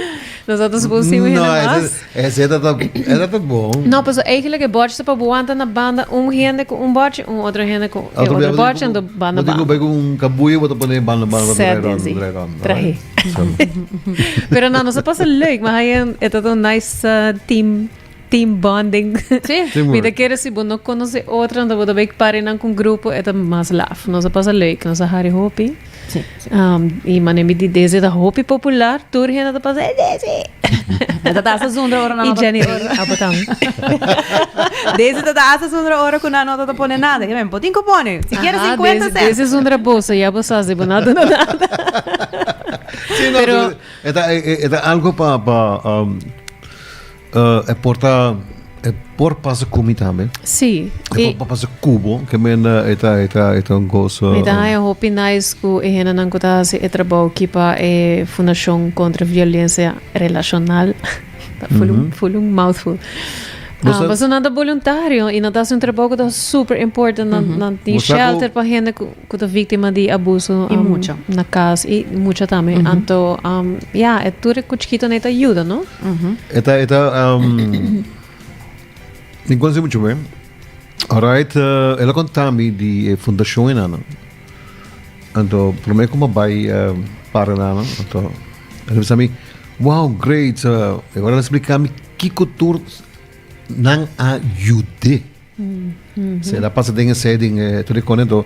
Nos ta supos tin un hende No, mas. ese, ese ta ta, ese ta bon. No, paso eigenlijk e borchi ta pa bo wanta na banda un hende ku un borchi, un otro hende ku e otro borchi, anto banda Bo tin ku banda. bai ku un kabuya bo ta pone banda banda, bo ta Sete, draai rond, sí. draai rond. Trahe. Pero no, nos a pasa leuk, maar hij een, het had een nice uh, team team bonding. Sí. Teamwork. Mi ta kere si bo no conoce otro, dan bo ta bij pare nan con grupo, het a mas laf. Nos a pasa leuk, nos a hari hopi. Sí, sí. Um, y mane mi di Desi ta hopi popular, tur hende ta pasa, "Hey, Desi! E ta asa zundra ora nan Y no ta- Jenny Ray, abo tambe. Desi ta asa zundra ora ku nan no ta pone nada. Ke men, bo tin ku pone. Si quieres Aha, 50 Desi, cent. Desi zundra boso, ya bo sa si bo no a duna nada. Sí, no, Pero- e ta, e, e ta algo pa, pa um, uh, e porta, e por pasa ku mi tambe. Sí. E por pasa kubo, ke men uh, e ta, e ta, e ta un kos. Uh, Mi ta haña hopi nice ku e hendenan ku ta hasi e trabou ki pa e Fundashon Kontra Violensia Relashonal. Ta full un, full un mouthful. Ah, paso nan ta boluntario y nan ta haci un trabou cu ta super important. Nan, nan tin shelter pa hende cu, cu ta victima di abuso Y mucha. na cas y mucha tambe. Anto, um, ja, e tur e cu chikito nan ta yuda, no? E ta, e ta, um, mi conoce mucho bien. Alright, uh, el a conta mi di e fundacion enana. Anto, prome como bai uh, para enana, anto, el a bisa mi, wow, great, uh, e ora el a explica mi kiko tur nan a yud'é. Se el a pasa den esei den e tur e kos anto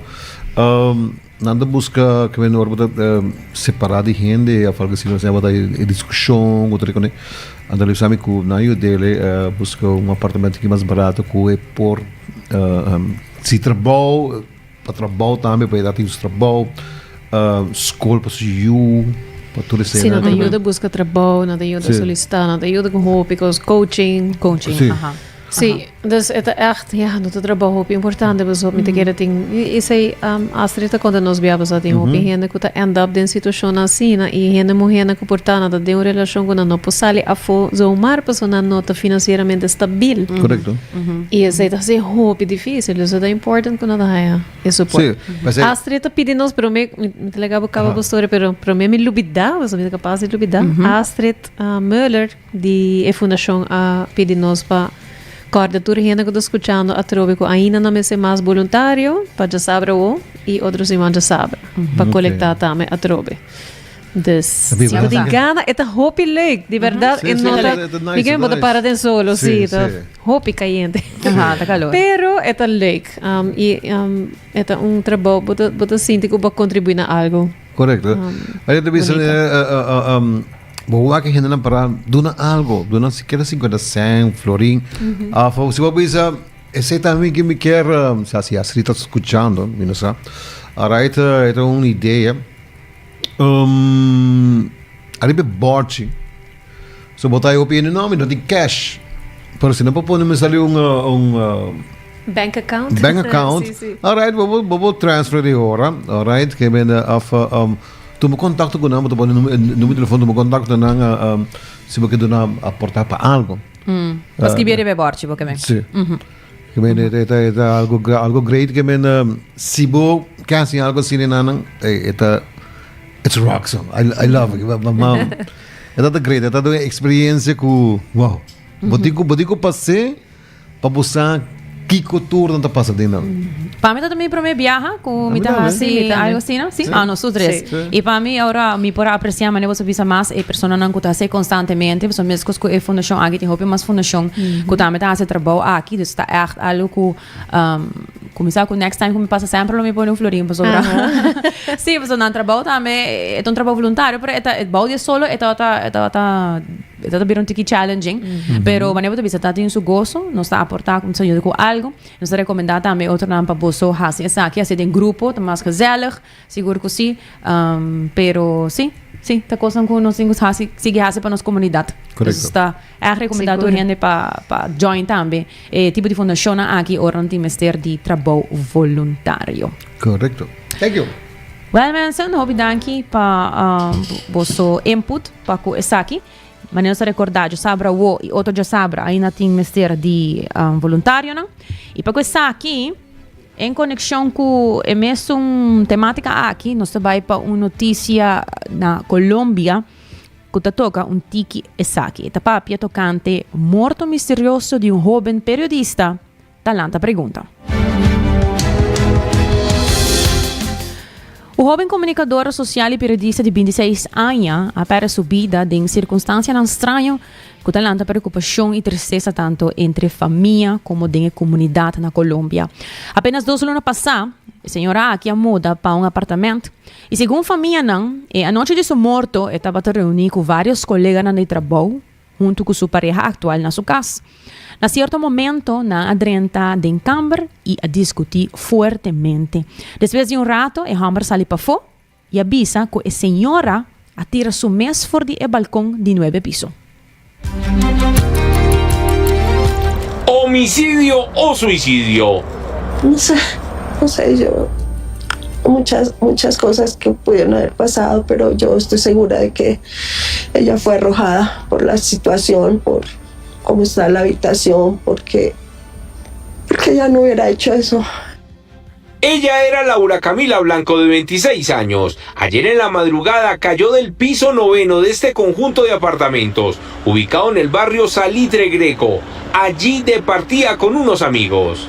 nan ta buska ke men ora bo ta separá di hende òf algu asina bo ta e diskushon ku tur e kos anto el bisa mi ku nan a yud'é buska un apartamento ki mas barato ku e por si trabou Pa trabou tambe, pa e ta tin su trabou, skol pa su yu, pa tur esei. Si, nan ta yuda buska trabou, nan ta yuda solisitá, nan ta yuda ku hopi kos, coaching. Coaching, aha. Si, dus e ta ègt, ya, no ta trabou hopi importante pasobra mi ta kere tin, esei Astrid ta konta nos bia pasobra tin hopi hende ku ta end up den situashonnan asina i hende muhénan ku por ta nan ta den un relashon ku nan no por sali afó zomaar pasobra nan no ta finansieramente stabil. Korekto. I esei ta hasi hopi difícil, dus e ta important ku nan ta haña e support. Sí, p'esei. Astrid ta pidi nos, pero mi, mi ta laga bo kaba bo storia, pero promé mi lubidá, pasobra mi ta kapas di lubidá. Astrid Möller di e fundashon a pidi nos pa kòrda tur hende ku ta skuchando atrobe ku ainda nan mester mas boluntario pa djasabra awo i otro siman djasabra pa kolektá tambe atrobe. Dus, si bo tin gana, e ta hopi leuk, di berdad. E no ta, mi ke bo ta para den solo, si, ta hopi cayente. Aha, ta calor. Pero e ta leuk. I e ta un trabou, bo ta, bo ta sinti ku bo a kontribuí na algo. Korekto. Ayer ta bisa, bo wak e hendenan para duna algo, duna sikiera 50 cent, florin. Of si bo bisa, esei ta mi ke mi kier, sa si Astrid ta skuchando, mi no sa. Alright, e ta un idea. Um, ariba e bòrchi. So bo ta hopi hende, no, mi no tin cash. Pero si no por pone mi sali un, uh, un uh, Bank account. bank account. Sí, sí. Alright, bo bo bo bo transfer di ora. Alright, ke men uh, of uh, um, tuma contacto ku nan, bo ta pone numero numero di telefon, tuma contacto nan uh, um, si bo ke duna aporta pa algo. Mm. Pa skribi riba e bòrchi bo ke men. Sí. Mhm. Ke men e ta e ta algo algo great ke men si bo ke hasi algo asina nan e ta it's rock so I I love it ma e ta great e ta un experiencia ku wow bo tin ku bo tin ku pas'é pa bo sa kiko tur nan ta pasa den nan. Pa mi ta mi prome biaha ku mi ta hasi algo asina si ah nos tur tres i pa mi ora mi por a aprecia manera bo ta bisa mas e personanan ku ta hasi konstantemente pasobra meskos ku e fundashon aki tin hopi mas fundashon ku tambe ta hasi trabou aki dus ta ègt algo ku kuminsá ku next time ku mi pasa semper lo mi pone un florin pasobra si pasobra nan trabou tambe e ta un trabou voluntario pero e ta bou di e solo e tabata e tabata e tabata bira un tiki challenging pero manera bo ta bisa ta tin su goso nos ta aportá nos ta yuda ku algo nos ta rekomendá tambe otronan pa boso hasi esaki hasi den grupo ta mas gezellig Sigur ku si. Pero si, si, ta kosnan ku nos tin ku hasi, sigui hasi pa nos komunidat. Korekto. Dus ta ègt rekomendá tur hende pa pa join tambe e tipo di fundashonnan aki ora nan tin mester di trabou voluntario. Korekto. Thank you. Wèl mensen, hopi danki pa boso input pa ku esaki. Manera nos ta rekordá djasabra awo i otro djasabra ainda tin mester di voluntarionan. I pa ku esaki. En konekshon ku e mesun temátika aki, nos ta bai pa un notisia na Colombia ku ta toka un tiki esaki. E ta papia tokante morto misterioso di un hóben periodista ta lanta pregunta. Un hóben komunikador sosial i periodista di bintiseis aña a pèrdè su bida den sirkunstansianan straño ku ta lanta preokupashon i tristesa tantu entre famia komo den e komunidat na Colombia. Apenas dos luna pasá, e señora aki a muda pa un apartamènt i segun famianan, e anochi di su morto e tabata reuní ku vários koleganan di trabou huntu ku su pareha aktual na su kas. Na sierto momento nan a drenta den kamber i a diskutí fuertemente. Despues di un rato e hòmber sali pafó i a bisa ku e señora a tira su mes for di e balkon di nuebe piso. Homicidio o suicidio? No sé, no sé, yo muchas, muchas cosas que pudieron haber pasado, pero yo estoy segura de que ella fue arrojada por la situación, por. cómo está la habitación, porque, porque ella no hubiera hecho eso. Ella era Laura Camila Blanco de 26 años. Ayer en la madrugada cayó del piso noveno de este conjunto de apartamentos, ubicado en el barrio Salitre Greco. Allí departía con unos amigos.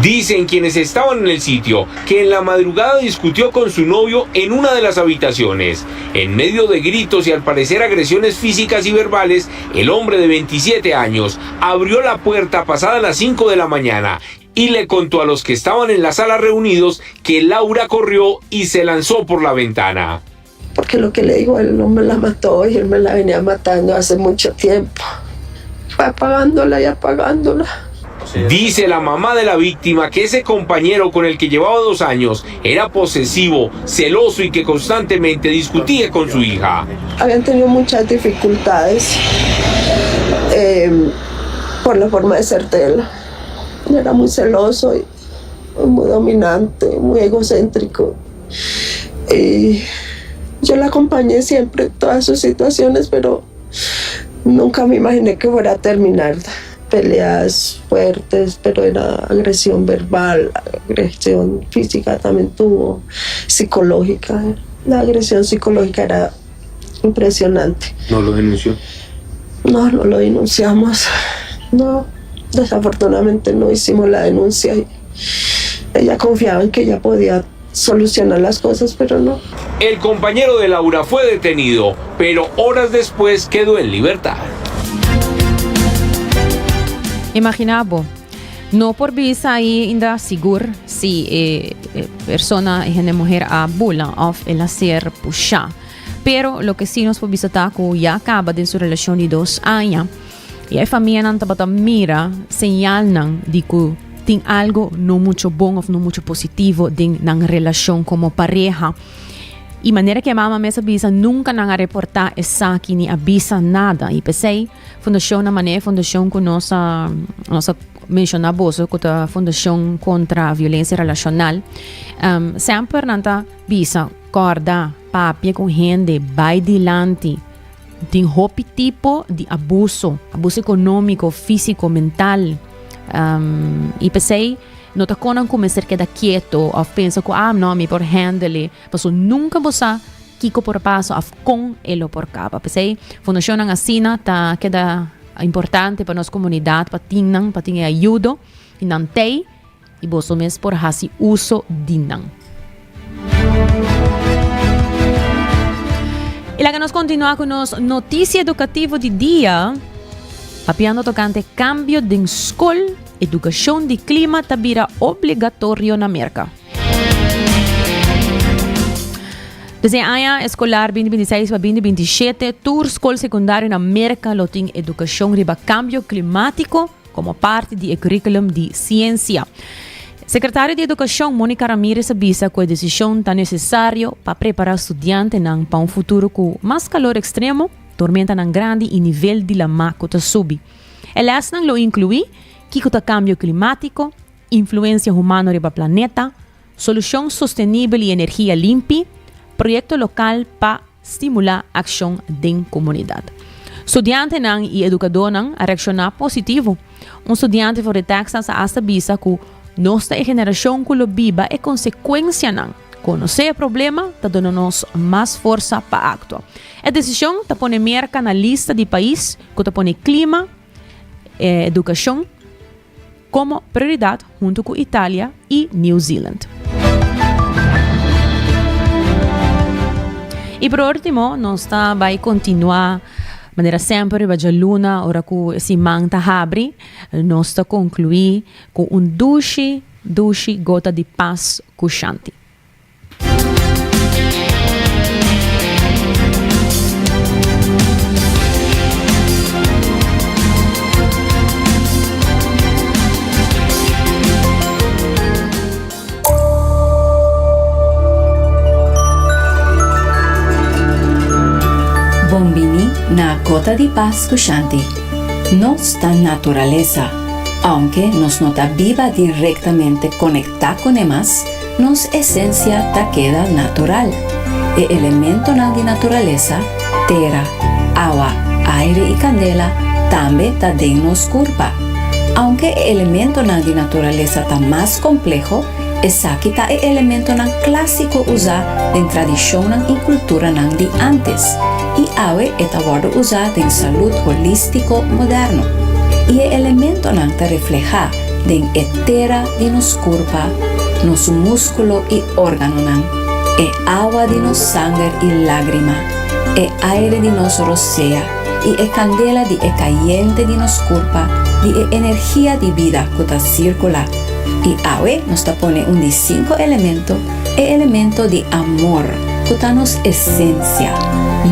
Dicen quienes estaban en el sitio que en la madrugada discutió con su novio en una de las habitaciones. En medio de gritos y al parecer agresiones físicas y verbales, el hombre de 27 años abrió la puerta pasada las 5 de la mañana y le contó a los que estaban en la sala reunidos que Laura corrió y se lanzó por la ventana. Porque lo que le digo, él no me la mató y él me la venía matando hace mucho tiempo. Fue apagándola y apagándola. Dice la mamá de la víctima que ese compañero con el que llevaba dos años era posesivo, celoso y que constantemente discutía con su hija. Habían tenido muchas dificultades eh, por la forma de ser de él. Era muy celoso y muy dominante, muy egocéntrico. Y yo la acompañé siempre en todas sus situaciones, pero nunca me imaginé que fuera a terminar. Peleas fuertes, pero era agresión verbal, agresión física también tuvo, psicológica. La agresión psicológica era impresionante. ¿No lo denunció? No, no lo denunciamos. No, desafortunadamente no hicimos la denuncia. Ella confiaba en que ella podía solucionar las cosas, pero no. El compañero de Laura fue detenido, pero horas después quedó en libertad. Imaginá bo, no por bisa ainda sigur si e persona, e hende muher a bula of el a ser pushá. Pero loke sí nos por bisa ta ku ya kaba den su relashon di dos aña i e famianan tabata mira señalnan di ku tin algo no mucho bon of no mucho positivo den nan relashon komo pareha. I manera ku e mama mes a bisa nunka nan a reportá esaki ni a bisa nada i p'esei Fundashon na manera e fundashon ku nos a nos a menshoná boso ku ta Fundashon kontra Violensia Relashonal semper nan ta bisa kòrda papia ku hende bai dilanti tin hopi tipo di abuso abuso ekonómiko físiko mental i p'esei no ta kon nan ku mester keda kieto òf pensa ku ah no mi por handle e pasobra nunka bo sa Kiko por pasa of kon e lo por kaba. P'esei fundashonnan asina ta keda importante pa nos komunidat pa tin nan, pa tin e ayudo i nan tei i boso mes por hasi uso di nan. I laga nos kontinuá ku nos notisia edukativo di dia, papiando tokante kambio den skol, edukashon di klima ta bira obligatorio na Merka. Desde aña escolar 2026 pa 2027, tur skol sekundario na Merka lo tin edukashon riba kambio klimátiko komo parti di e curriculum di siensia. Sekretario di Edukashon Monica Ramirez a bisa ku e desishon ta nesesario pa prepará studiantenan pa un futuro ku mas kalor ekstremo, tormentanan grandi i nivel di lamá ku ta subi. E lèsnan lo inkluí kiko ta kambio klimátiko, influensia humano riba planeta, solushon sostenibel i energia limpi, proyekto lokal pa stimulá akshon den komunidat. Studiantenan i edukadónan a reakshoná positivo. Un studiante for di Texas a asta bisa ku nos ta e generashon ku lo biba e konsekuensianan. Konosé e problema ta duna nos mas forsa pa aktua. E desishon ta pone Merka na lista di pais ku ta pone klima, edukashon, komo prioridat huntu ku Italia i New Zealand. I por último nos ta bai kontinuá manera semper riba djaluna ora ku e siman ta habri nos ta konkluí ku un dushi dushi gota di pas ku shanti. Bon bini na Gota di Pas ku Shanti. Nos ta naturalesa. Aunke nos no ta biba direktamente konektá kuné mas, Nos esensia ta keda natural. E elementonan di naturalesa, tera, awa, aire i kandela, tambe ta den nos kurpa. Aunke e elementonan di naturalesa ta mas kompleho, esaki ta e elementonan klásiko usá den tradishonnan i kulturanan di ántes, i awe e ta wòrdu usá den salud holístiko moderno. I e elementonan ta reflehá den e tera di nos kurpa, nos múskulo i órganonan, e awa di nos sanger i lágrima, e aire di nos rosea i e kandela di e kayente di nos kurpa, di e energia di bida ku ta sirkulá. I awe nos ta pone un di sinku elemento, e elemento di amor, ku ta nos esensia.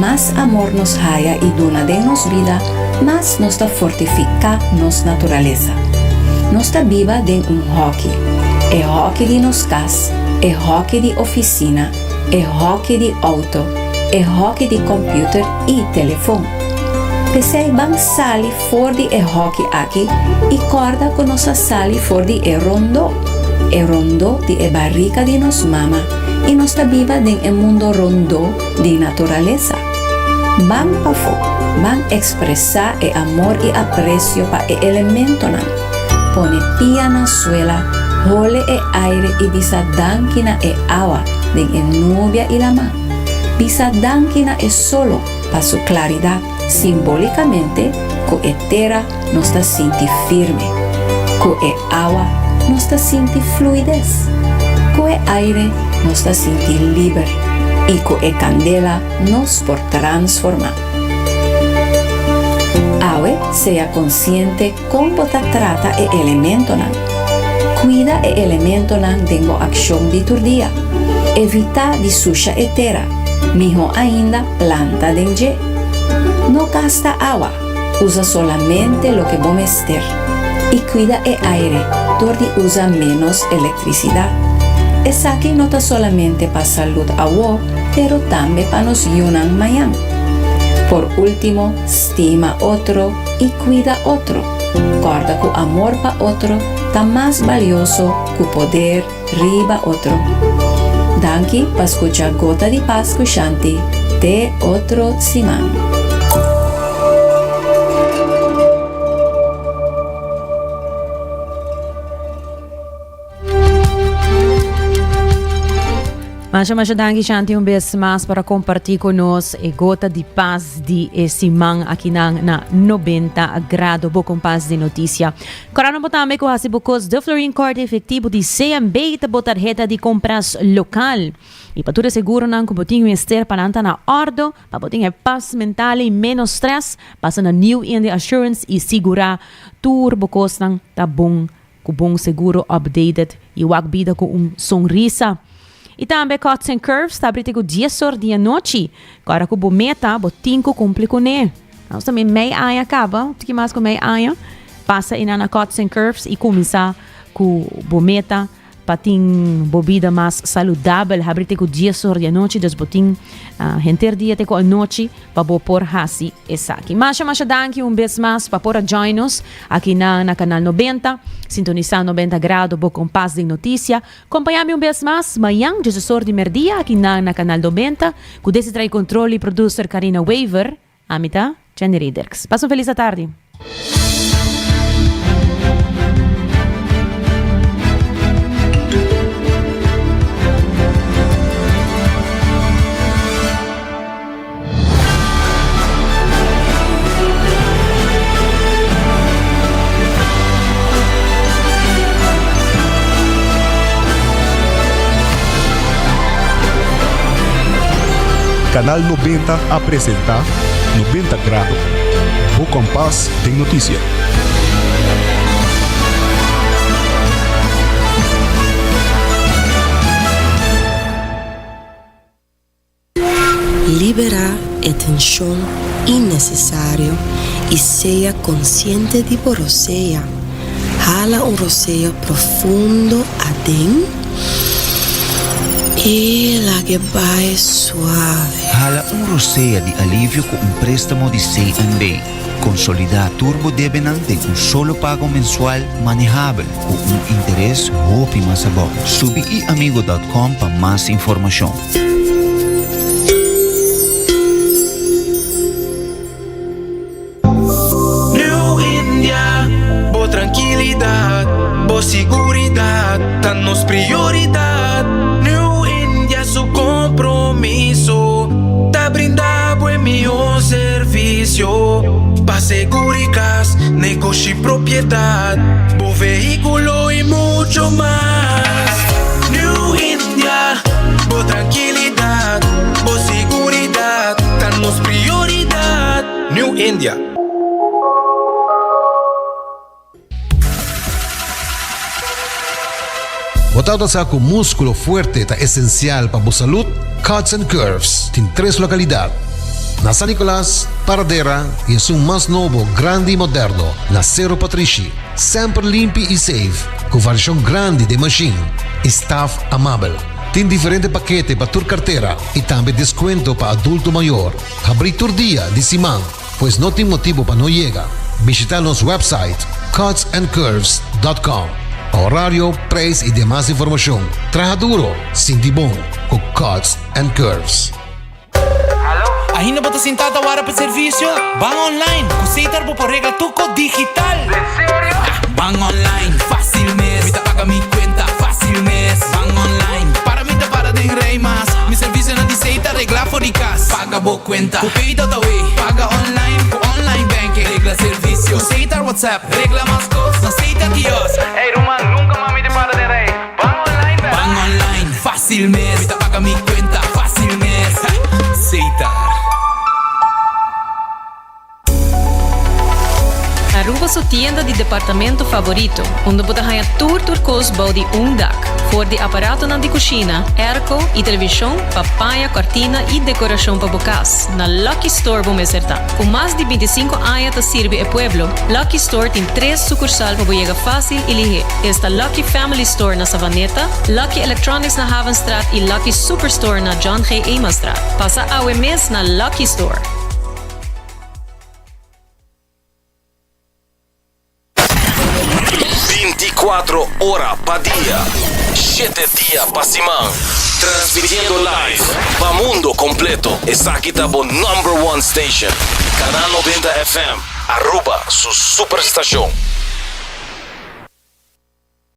Mas amor nos haya i duna den nos bida, mas nos ta fortifiká nos naturalesa. Nos ta biba den un hòki, e hòki di nos kas, e hòki di ofisina, e hòki di outo, e hòki di kòmpiuter i telefon. P'esei ban sali for di e hòki aki i kòrda ku nos a sali for di e rondó, e rondó di e barika di nos mama i nos ta biba den e mundo rondó di naturalesa. Ban pafó, ban ekspresá e amor i apresio pa e elementonan. Pone pia na suela, hole e aire i bisa danki na e awa den e nubia i lamá. Bisa danki na e solo pa su klaridat. Simbólikamente, ku e tera nos ta sinti firme, ku e awa nos ta sinti fluides, ku e aire nos ta sinti liber i ku e kandela nos por transformá. Awe sea konsiente kon bo ta trata e elementonan. Kuida e elementonan den bo akshon di tur dia. Evitá di susha e tera, mihó ainda planta den dje. No gasta awa, usa solamente loke bo mester. I kuida e aire dor di usa ménos elektrisidat. Esaki no ta solamente pa salud awor, pero tambe pa nos yunan mañan. Por último, stima otro i kuida otro. Kòrda ku amor pa otro ta mas balioso ku poder riba otro. Danki pa skucha Gota di Pas ku Shanti. Te otro siman. Masha masha danki Shanti un bes mas para compartir con nos e gota di paz di e siman aki nan na 90 grado bo kompas di noticia. Corano bo tambe ku hasi bo kos de Florin Card efectivo di CMB ta bo tarjeta di compras local. Y pa tur e seguronan ku bo tin mester pa nan ta na ordo, pa bo tin e paz mental y menos stress, pasa na New India Assurance y sigura tur bo kosnan ta bon Ku bon seguro updated i wak bida ku un sonrisa. I tambe Cuts and Curves ta abri te ku dies or di anochi. Ku ora ku bo meta, bo tin ku kumpli kuné. Nos tambe mei aña kaba, un tiki mas ku mei aña, pasa einan na Cuts and Curves i kuminsá ku bo meta pa tin bo bida mas saludabel. Habri te ku dies or di anochi, dus bo tin henter dia te ku anochi. pa bo por hasi esaki. Masha masha danki un bes mas pa por a join nos aki na na Canal 90, sintonisa 90 grado bo kompas den noticia. Kompaña mi un bes mas mañan diesesor di merdia aki na na Canal 90 ku desi trae control y producer Karina Wever. Ami ta Jenny Riederks. Pasa un feliz atardi. Canal 90 a presenta 90 Grado. Bo kompas den notisia. Liberá e tenshon innesesario i sea konsiente di bo rosea. Hala un rosea profundo aden i lag'e bai suave. Hala un rosea di alivio ku un préstamo di CNB. Konsolidá tur bo debenan den un solo pago mensual manehabel ku un interes hopi mas abou. Subi iamigo dòt kòm pa mas informashon. Bo siguridad ta nos prioridad. New India su compromiso ta brinda bo e mihor servicio pa seguri cas, negoshi y propiedad, bo vehiculo y mucho mas. New India, bo tranquilidad, bo siguridad ta nos prioridad. New India. Bo tabata sa ku múskulo fuerte ta esensial pa bo salud? Cuts and Curves tin tres lokalidat, na San Nicolas, Paradera i esun mas nobo, grandi i moderno na Sero Patrishi. Semper limpi i safe, ku variashon grandi den mashin i staf amabel. Tin diferente pakete pa tur kartera i tambe deskuento pa adulto mayor. Habrí tur dia di siman. Pues no tin motibo pa no yega. Bishita nos website cutsandcurves dot com pa horario, prijs y demas informacion. Traha duro, sinti bon cu Cuts and Curves. Ainda bo ta sinta ta wara pa servicio? Ban online! Cu Setar bo por regla tur cos digital! Den serio? Ban online, facil mes! Mi ta paga mi cuenta facil mes! Ban online, para mi ta para den rij mas! Mi servicionan di Setar regla for di cas! Paga bo cuenta cu Pay.awe. Paga online cu online banking. Regla servicio cu Setar WhatsApp. Regla mas cos na Setar Kiosk. Ey ruman, nunca mas mi ta para den rij. Ban online bel. Ban online, facil mes. Mi ta paga mi cuenta facil mes. Setar. Aruba su tienda di departamento favorito, unda bo ta haña tur tur kos bou di un dak. For di aparatonan di kushina, airco i televishon pa paña, kòrtina i dekorashon pa bo kas, na Lucky Store bo mester ta. Ku mas di bintisinku aña ta sirbi e pueblo, Lucky Store tin tres sukursal pa bo yega fásil i lihé. Esta Lucky Family Store na Savaneta, Lucky Electronics na Havenstraat i Lucky Superstore na John G. Emanstraat. Pasa awe mes na Lucky Store! Binticuatro ora pa dia, shete dia pa siman. Transmitiendo live pa mundo completo. Esaki ta bo number one station. Canal 90 FM, Aruba su superstacion.